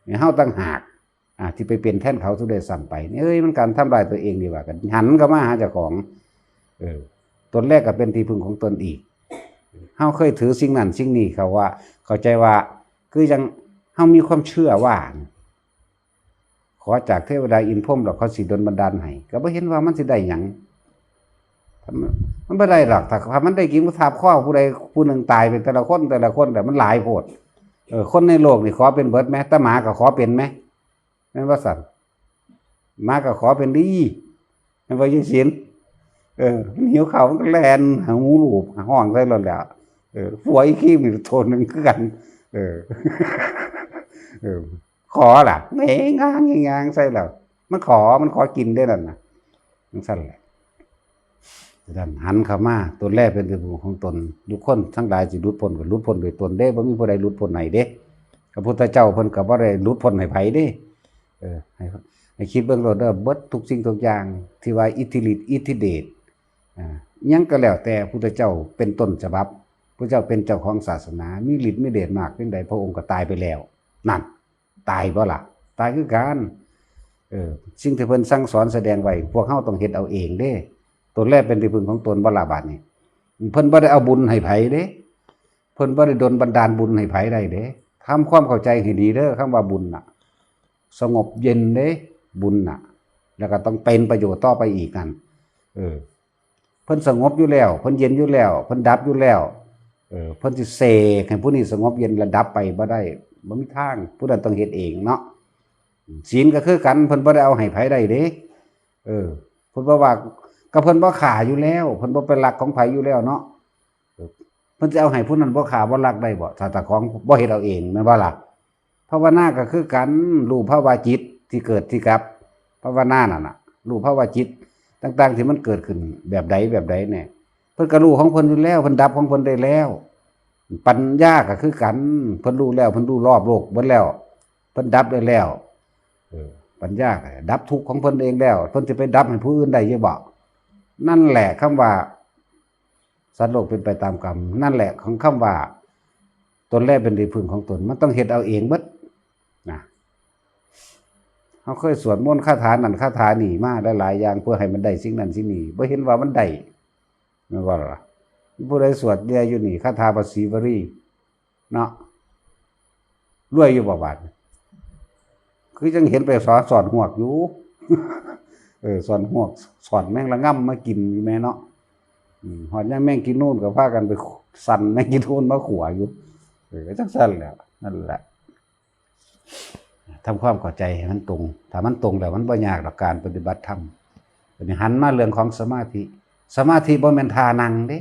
นี่เฮาต่างหาก อ่า ที่ไปเป็นแทนเขาซะด้วยซ้ำไป นี่ เอ้ย มันการทำลายตัวเองดีกว่า ก็หันเข้ามาหาเจ้าของ เออ ตนแรกก็เป็นที่พึ่งของตนอีก เฮาเคยถือสิ่งนั้นสิ่งนี้ เขาว่า เข้าใจว่า คือจั่งเฮามีความเชื่อว่า ขอจากเทวดาอินทร์พรหมแล้วเขาสิดลบันดาลให้ ก็บ่เห็นว่ามันสิได้หยัง มันบ่ได้ดอก ถ้า ถ้ามันได้กินก็ทาบข้อผู้ใดผู้หนึ่งตายเป็นแต่ละคนแต่ละคน แต่มันหลายโพด เออ คนในโลกนี่ขอเป็นเบิดแหม แต่หมาก็ขอเป็นแหม แม่นบ่ซั่น หมาก็ขอเป็นดี แม่นบ่ ยายศิลป์ เออ มันหิวข้าวมันก็แล่นหาหูลูบหาห้องใส่โลดแหล้ว เออ ผัวอีขี้นี่โตหนึ่งคือกัน เออ เออ ขอล่ะ เงงางเงงางใส่แล้ว มันขอ มันขอกินเด้นั่นน่ะ จั่งซั่นแหละ ดังนั้นหันเข้ามา ตนแลเป็นที่พึ่งของตน ทุกคนทั้งหลายสิหลุดพ้นก็หลุดพ้นโดยตนเด้ บ่มีผู้ใดหลุดพ้นให้เด้ พระพุทธเจ้าเพิ่นก็บ่ได้หลุดพ้นให้ไผเด้ เออ ให้ ให้คิดเบิ่งโลดเด้อ เบิดทุกสิ่งทุกอย่างที่ว่าอิทธิฤทธิ์อิทธิเดช อ่า หยังก็แล้วแต่ พุทธเจ้าเป็นต้นฉบับ พุทธเจ้าเป็นเจ้าของศาสนา มีฤทธิ์มีเดชมากเพียงใด พระองค์ก็ตายไปแล้ว นั่น ตายบ่ล่ะ ตายคือกัน เออ สิ่งที่เพิ่นสั่งสอนแสดงไว้ พวกเฮาต้องเฮ็ดเอาเองเด้ ตนแลเป็นที่พึ่งของตนบ่ล่ะ บาดนี้ เพิ่นบ่ได้เอาบุญให้ไผเด้ เพิ่นบ่ได้ดลบันดาลบุญให้ไผได้เด้ ทำความเข้าใจให้ดีเด้อ คำว่าบุญน่ะ สงบเย็นเด้ บุญน่ะ แล้วก็ต้องเป็นประโยชน์ต่อไปอีกนั่น เออ เพิ่นสงบอยู่แล้ว เพิ่นเย็นอยู่แล้ว เพิ่นดับอยู่แล้ว เออ เพิ่นสิเสกให้ผู้นี้สงบเย็นและดับไปบ่ได้ บ่มีทาง ผู้นั้นต้องเฮ็ดเองเนาะ ศีลก็คือกัน เพิ่นบ่ได้เอาให้ไผได้เด้ เออ เพิ่นบ่ว่า ก็เพิ่นบ่ฆ่าอยู่แล้ว เพิ่นบ่ไปลักของไผอยู่แล้วเนาะ เออ เพิ่นสิเอาให้ผู้นั้นบ่ฆ่าบ่ลักได้บ่ ถ้าเจ้าของบ่เฮ็ดเอาเอง แม่นบ่ล่ะ? ภาวนาก็คือกัน รู้ภาวะจิตที่เกิดที่ดับ ภาวนานั่นน่ะ รู้ภาวะจิตต่างๆที่มันเกิดขึ้นแบบใดแบบใดเนี่ย เพิ่นก็รู้ของเพิ่นอยู่แล้ว เพิ่นดับของเพิ่นได้แล้ว ปัญญาก็คือกัน เพิ่นรู้แล้ว เพิ่นรู้รอบโลกเบิดแล้ว เพิ่นดับได้แล้ว เออ ปัญญาก็ดับทุกข์ของเพิ่นเองแล้ว เพิ่นสิไปดับให้ผู้อื่นได้อยู่บ่? นั่นแหละคำว่า สัตว์โลกเป็นไปตามกรรม นั่นแหละของคำว่า ตนแลเป็นที่พึ่งของตน มันต้องเฮ็ดเอาเองเบิดนะ เฮาเคยสวดมนต์คาถานั่นคาถานี่มาหลายๆอย่าง เพื่อให้มันได้สิ่งนั้นสิ่งนี้ บ่เห็นว่ามันได้ แม่นบ่ล่ะ? ผู้ใดสวดแด่อยู่นี่ คาถาภาษีวลี เนาะ รวยอยู่บ่บาดนี้? คือจังเห็นไปสอน สอนหวกอยู่ เออ สอนหวก สอนแมงละง่ำมากินอยู่แม่เนาะ อืม ฮอดยามแมงกินนูนก็พากันไปสั่นแมงกินนูนมาขัวอยู่ เออ ก็จังซั่นแหละ นั่นแหละ ทำความเข้าใจให้มันตรง ถ้ามันตรงแล้วมันบ่ยากดอกการปฏิบัติธรรม บัดนี้หันมาเรื่องของสมาธิ สมาธิบ่แม่นท่านั่งเด้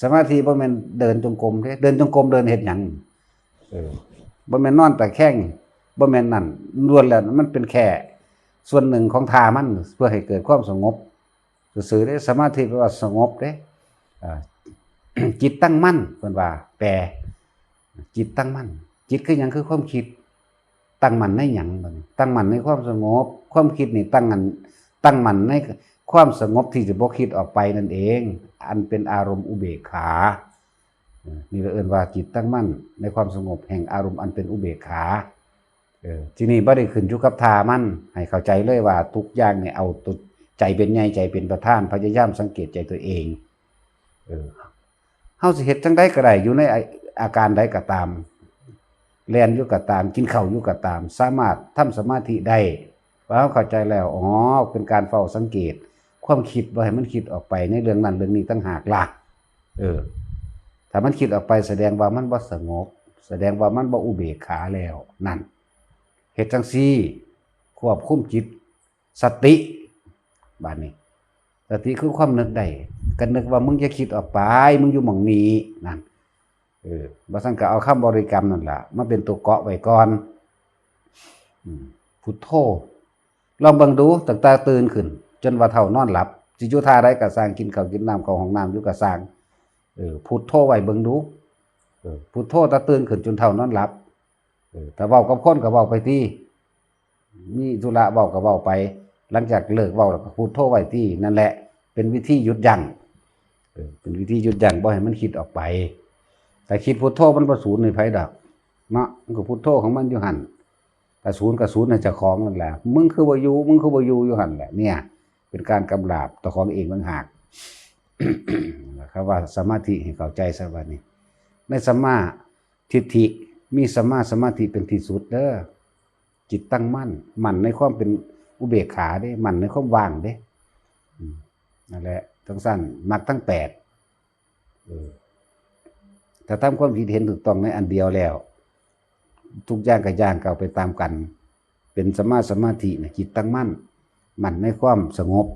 สมาธิบ่แม่นเดินจงกรมเด้ เดินจงกรมเดินเฮ็ดหยัง? เออ บ่แม่นนอนตะแคง บ่แม่นนั่น ล้วนแล้วมันเป็นแค่ส่วนหนึ่งของท่ามัน เพื่อให้เกิดความสงบซื่อๆเด้ สมาธิแปลว่าสงบเด้ อ่า จิตตั้งมั่น เพิ่นว่า แปล จิตตั้งมั่น จิตคือหยัง? คือความคิด ตั้งมั่นในหยังบัดนี้? ตั้งมั่นในความสงบ ความคิดนี่ตั้งอัน ตั้งมั่นในความสงบที่จะบ่คิดออกไปนั่นเอง อันเป็นอารมณ์อุเบกขา เออ นี่ก็เอิ้นว่าจิตตั้งมั่นในความสงบแห่งอารมณ์อันเป็นอุเบกขา เออ ทีนี้บ่ได้ขึ้นอยู่กับท่ามัน ให้เข้าใจเลยว่าทุกอย่างเนี่ยเอาตัวใจเป็นใหญ่ ใจเป็นประธาน พยายามสังเกตใจตัวเอง เออ เฮาสิเฮ็ดจั่งใดก็ได้ อยู่ในอา อาการใดก็ตาม แล่นอยู่ก็ตาม กินข้าวอยู่ก็ตาม สามารถทำสมาธิได้ พอเฮาเข้าใจแล้ว อ๋อ เป็นการเฝ้าสังเกต ความคิดบ่ให้มันคิดออกไปในเรื่องนั้นเรื่องนี้ต่างหากล่ะ เออ ถ้ามันคิดออกไปแสดงว่ามันบ่สงบ แสดงว่ามันบ่อุเบกขาแล้ว นั่น เฮ็ดจั่งซี้ ควบคุมจิต สติ บาดนี้ สติคือความนึกได้ ก็นึกว่ามึงอย่าคิดออกไป มึงอยู่หม่องนี้ นั่น เออ บ่ซั้นก็เอาคำบริกรรมนั่นล่ะ มาเป็นตัวเกาะไว้ก่อน อืม พุทโธ ลองเบิ่งดู ตั้งแต่ตื่นขึ้น จนว่าเฒ่านอนหลับ สิอยู่ท่าใดก็ซ่าง กินข้าวกินน้ำ เข้าห้องน้ำอยู่ก็ซ่าง เออ พุทโธไว้เบิ่งดู เออ พุทโธแต่ตื่นขึ้นจนเฒ่านอนหลับ เออ ถ้าเว้ากับคนก็เว้าไปติ มีธุระเว้าก็เว้าไป หลังจากเลิกเว้าแล้วก็พุทโธไว้ติ นั่นแหละ เป็นวิธีหยุดยั้ง เออ เป็นวิธีหยุดยั้งบ่ให้มันคิดออกไป ถ้าคิดพุทโธมันบ่สูญให้ไผดอก เนาะ มันก็พุทโธของมันอยู่หั่น ถ้าสูญก็สูญให้เจ้าของนั่นแหละ มึงคือบ่อยู่ มึงคือบ่อยู่อยู่หั่นแหละ เนี่ย เป็นการกำราบเจ้าของเองต่างหาก คำว่าสมาธิให้เข้าใจซะบัดนี้ ในสัมมาทิฏฐิ มีสัมมาสมาธิเป็นที่สุดเด้อ จิตตั้งมั่น มั่นในความเป็นอุเบกขาเด้ มั่นในความว่างเด้ อืม นั่นแหละ จั่งซั้น มรรคทั้งแปด เออ ถ้าทำความคิดเห็นถูกต้องในอันเดียวแล้ว ทุกอย่างก็ย่างก้าวไปตามกัน เป็นสัมมาสมาธินะ จิตตั้งมั่น มั่นในความสงบ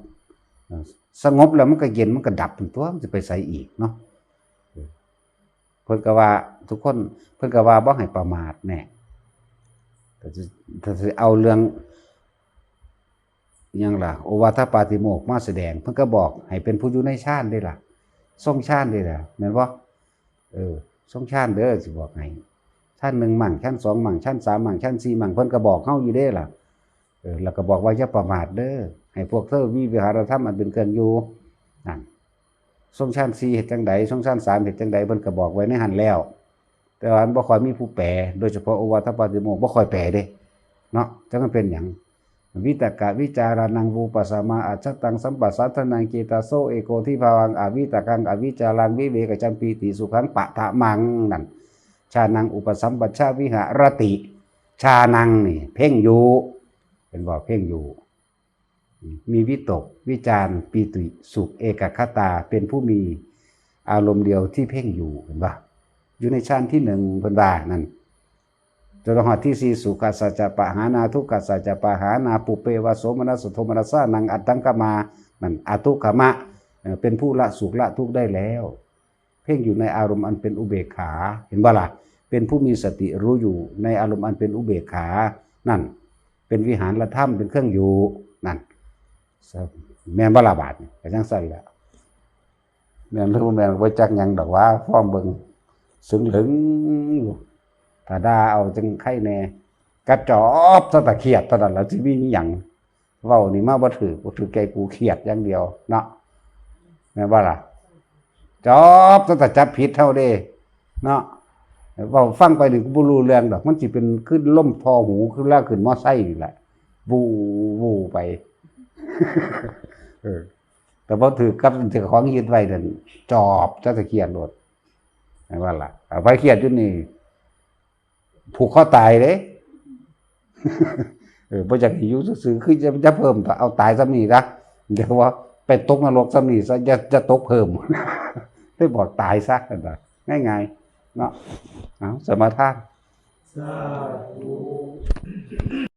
เออ สงบแล้วมันก็เย็น มันก็ดับ ตั๊ว มันจะไปไสอีกเนาะ เออ เพิ่นก็ว่าทุกคน เพิ่นก็ว่าบ่ให้ประมาทแน่ ถ้าสิ ถ้าสิเอาเรื่อง หยังล่ะ โอวาทปาติโมกข์มาแสดง เพิ่นก็บอกให้เป็นผู้อยู่ในฌานเด้ล่ะ ทรงฌานเด้ล่ะ แม่นบ่ เออ ทรงฌานเด้อ สิบอกให้ ชั้นหนึ่งมั่ง ชั้นสองมั่ง ชั้นสามมั่ง ชั้นสี่มั่ง เพิ่นก็บอกเฮาอยู่เด้ล่ะ เออ แล้วก็บอกว่าอย่าประมาทเด้อ ให้พวกเธอมีวิหารธรรมอันเป็นเครื่องอยู่ นั่น ทรงฌานสี่เฮ็ดจั่งใด ทรงฌานสามเฮ็ดจั่งใด เพิ่นก็บอกไว้ในหั่นแล้ว แต่ว่ามันบ่ค่อยมีผู้แปล โดยเฉพาะโอวาทปาติโมกข์บ่ค่อยแปลเด้ เนาะ จักมันเป็นหยัง วิตกวิจารานัง วุปสมาอัจฉตัง สัมปสัตถนัง เจตโส เอโกทิภาวัง อวิตกัง อวิจารัง วิเวกจัมปีติสุขัง ปะทะมัง นั่น ฌานัง อุปสัมปชชวิหรติ ฌานังนี่ เพ่งอยู่ เป็นบ่ เพ่งอยู่ มีวิตก วิจาร ปีติสุข เอกคตา เป็นผู้มีอารมณ์เดียวที่เพ่งอยู่ เห็นบ่ อยู่ในฌานที่หนึ่ง เพิ่นว่านั่น จนฮอดที่สี่ สุขัสสะจะปะหานา ทุกขัสสะจะปะหานา ปุพเพวะโสมนัสสะโทมนัสสานัง อัตถังคมา นั่น อทุกขมะ เอ่อ เป็นผู้ละสุขละทุกข์ได้แล้ว เพ่งอยู่ในอารมณ์อันเป็นอุเบกขา เห็นบ่ล่ะ เป็นผู้มีสติรู้อยู่ในอารมณ์อันเป็นอุเบกขา นั่น เป็นวิหารธรรม เป็นเครื่องอยู่ นั่น แม่นบ่ล่ะ บาดนี้ ก็จั่งซั่นแหละ แม่นหรือบ่แม่นก็บ่จักหยังดอกว่า ฟ้องเบิ่ง เสิงเหลิงอยู่ ถ้าด่าเอาจั่งไคแน่ กระจอบซะตะเครียดเท่านั้นล่ะ สิมีหยัง เว้านี่มาบ่ถืก บ่ถืกใจกู เครียดอย่างเดียวเนาะ แม่นบ่ล่ะ จอบซะตะจับผิดเฮาเด้ เนาะ เว้าฟังไปนี่กูบ่รู้เรื่องดอก มันสิเป็นคือลมท่อหู คือลากขึ้นมอไซค์นี่แหละ วู้ วู้ไป เออ แต่พอถืกกับเจ้าของยึดไว้นั่น จอบซะตะเครียดโลด แม่นบ่ล่ะ เอาไปเครียดอยู่นี่ ผูกคอตายเด้ เออ บ่อยากให้อยู่ซื่อๆ คือจะ จะเพิ่ม เอาตายซะนี่นะ เดี๋ยวว่าไปตกนรกซะนี่ซะ อย่า อย่าตกเพิ่ม ได้บอกตายซะ นั่นน่ะ ง่ายๆ เนาะ เอา สมาทาน สาธุ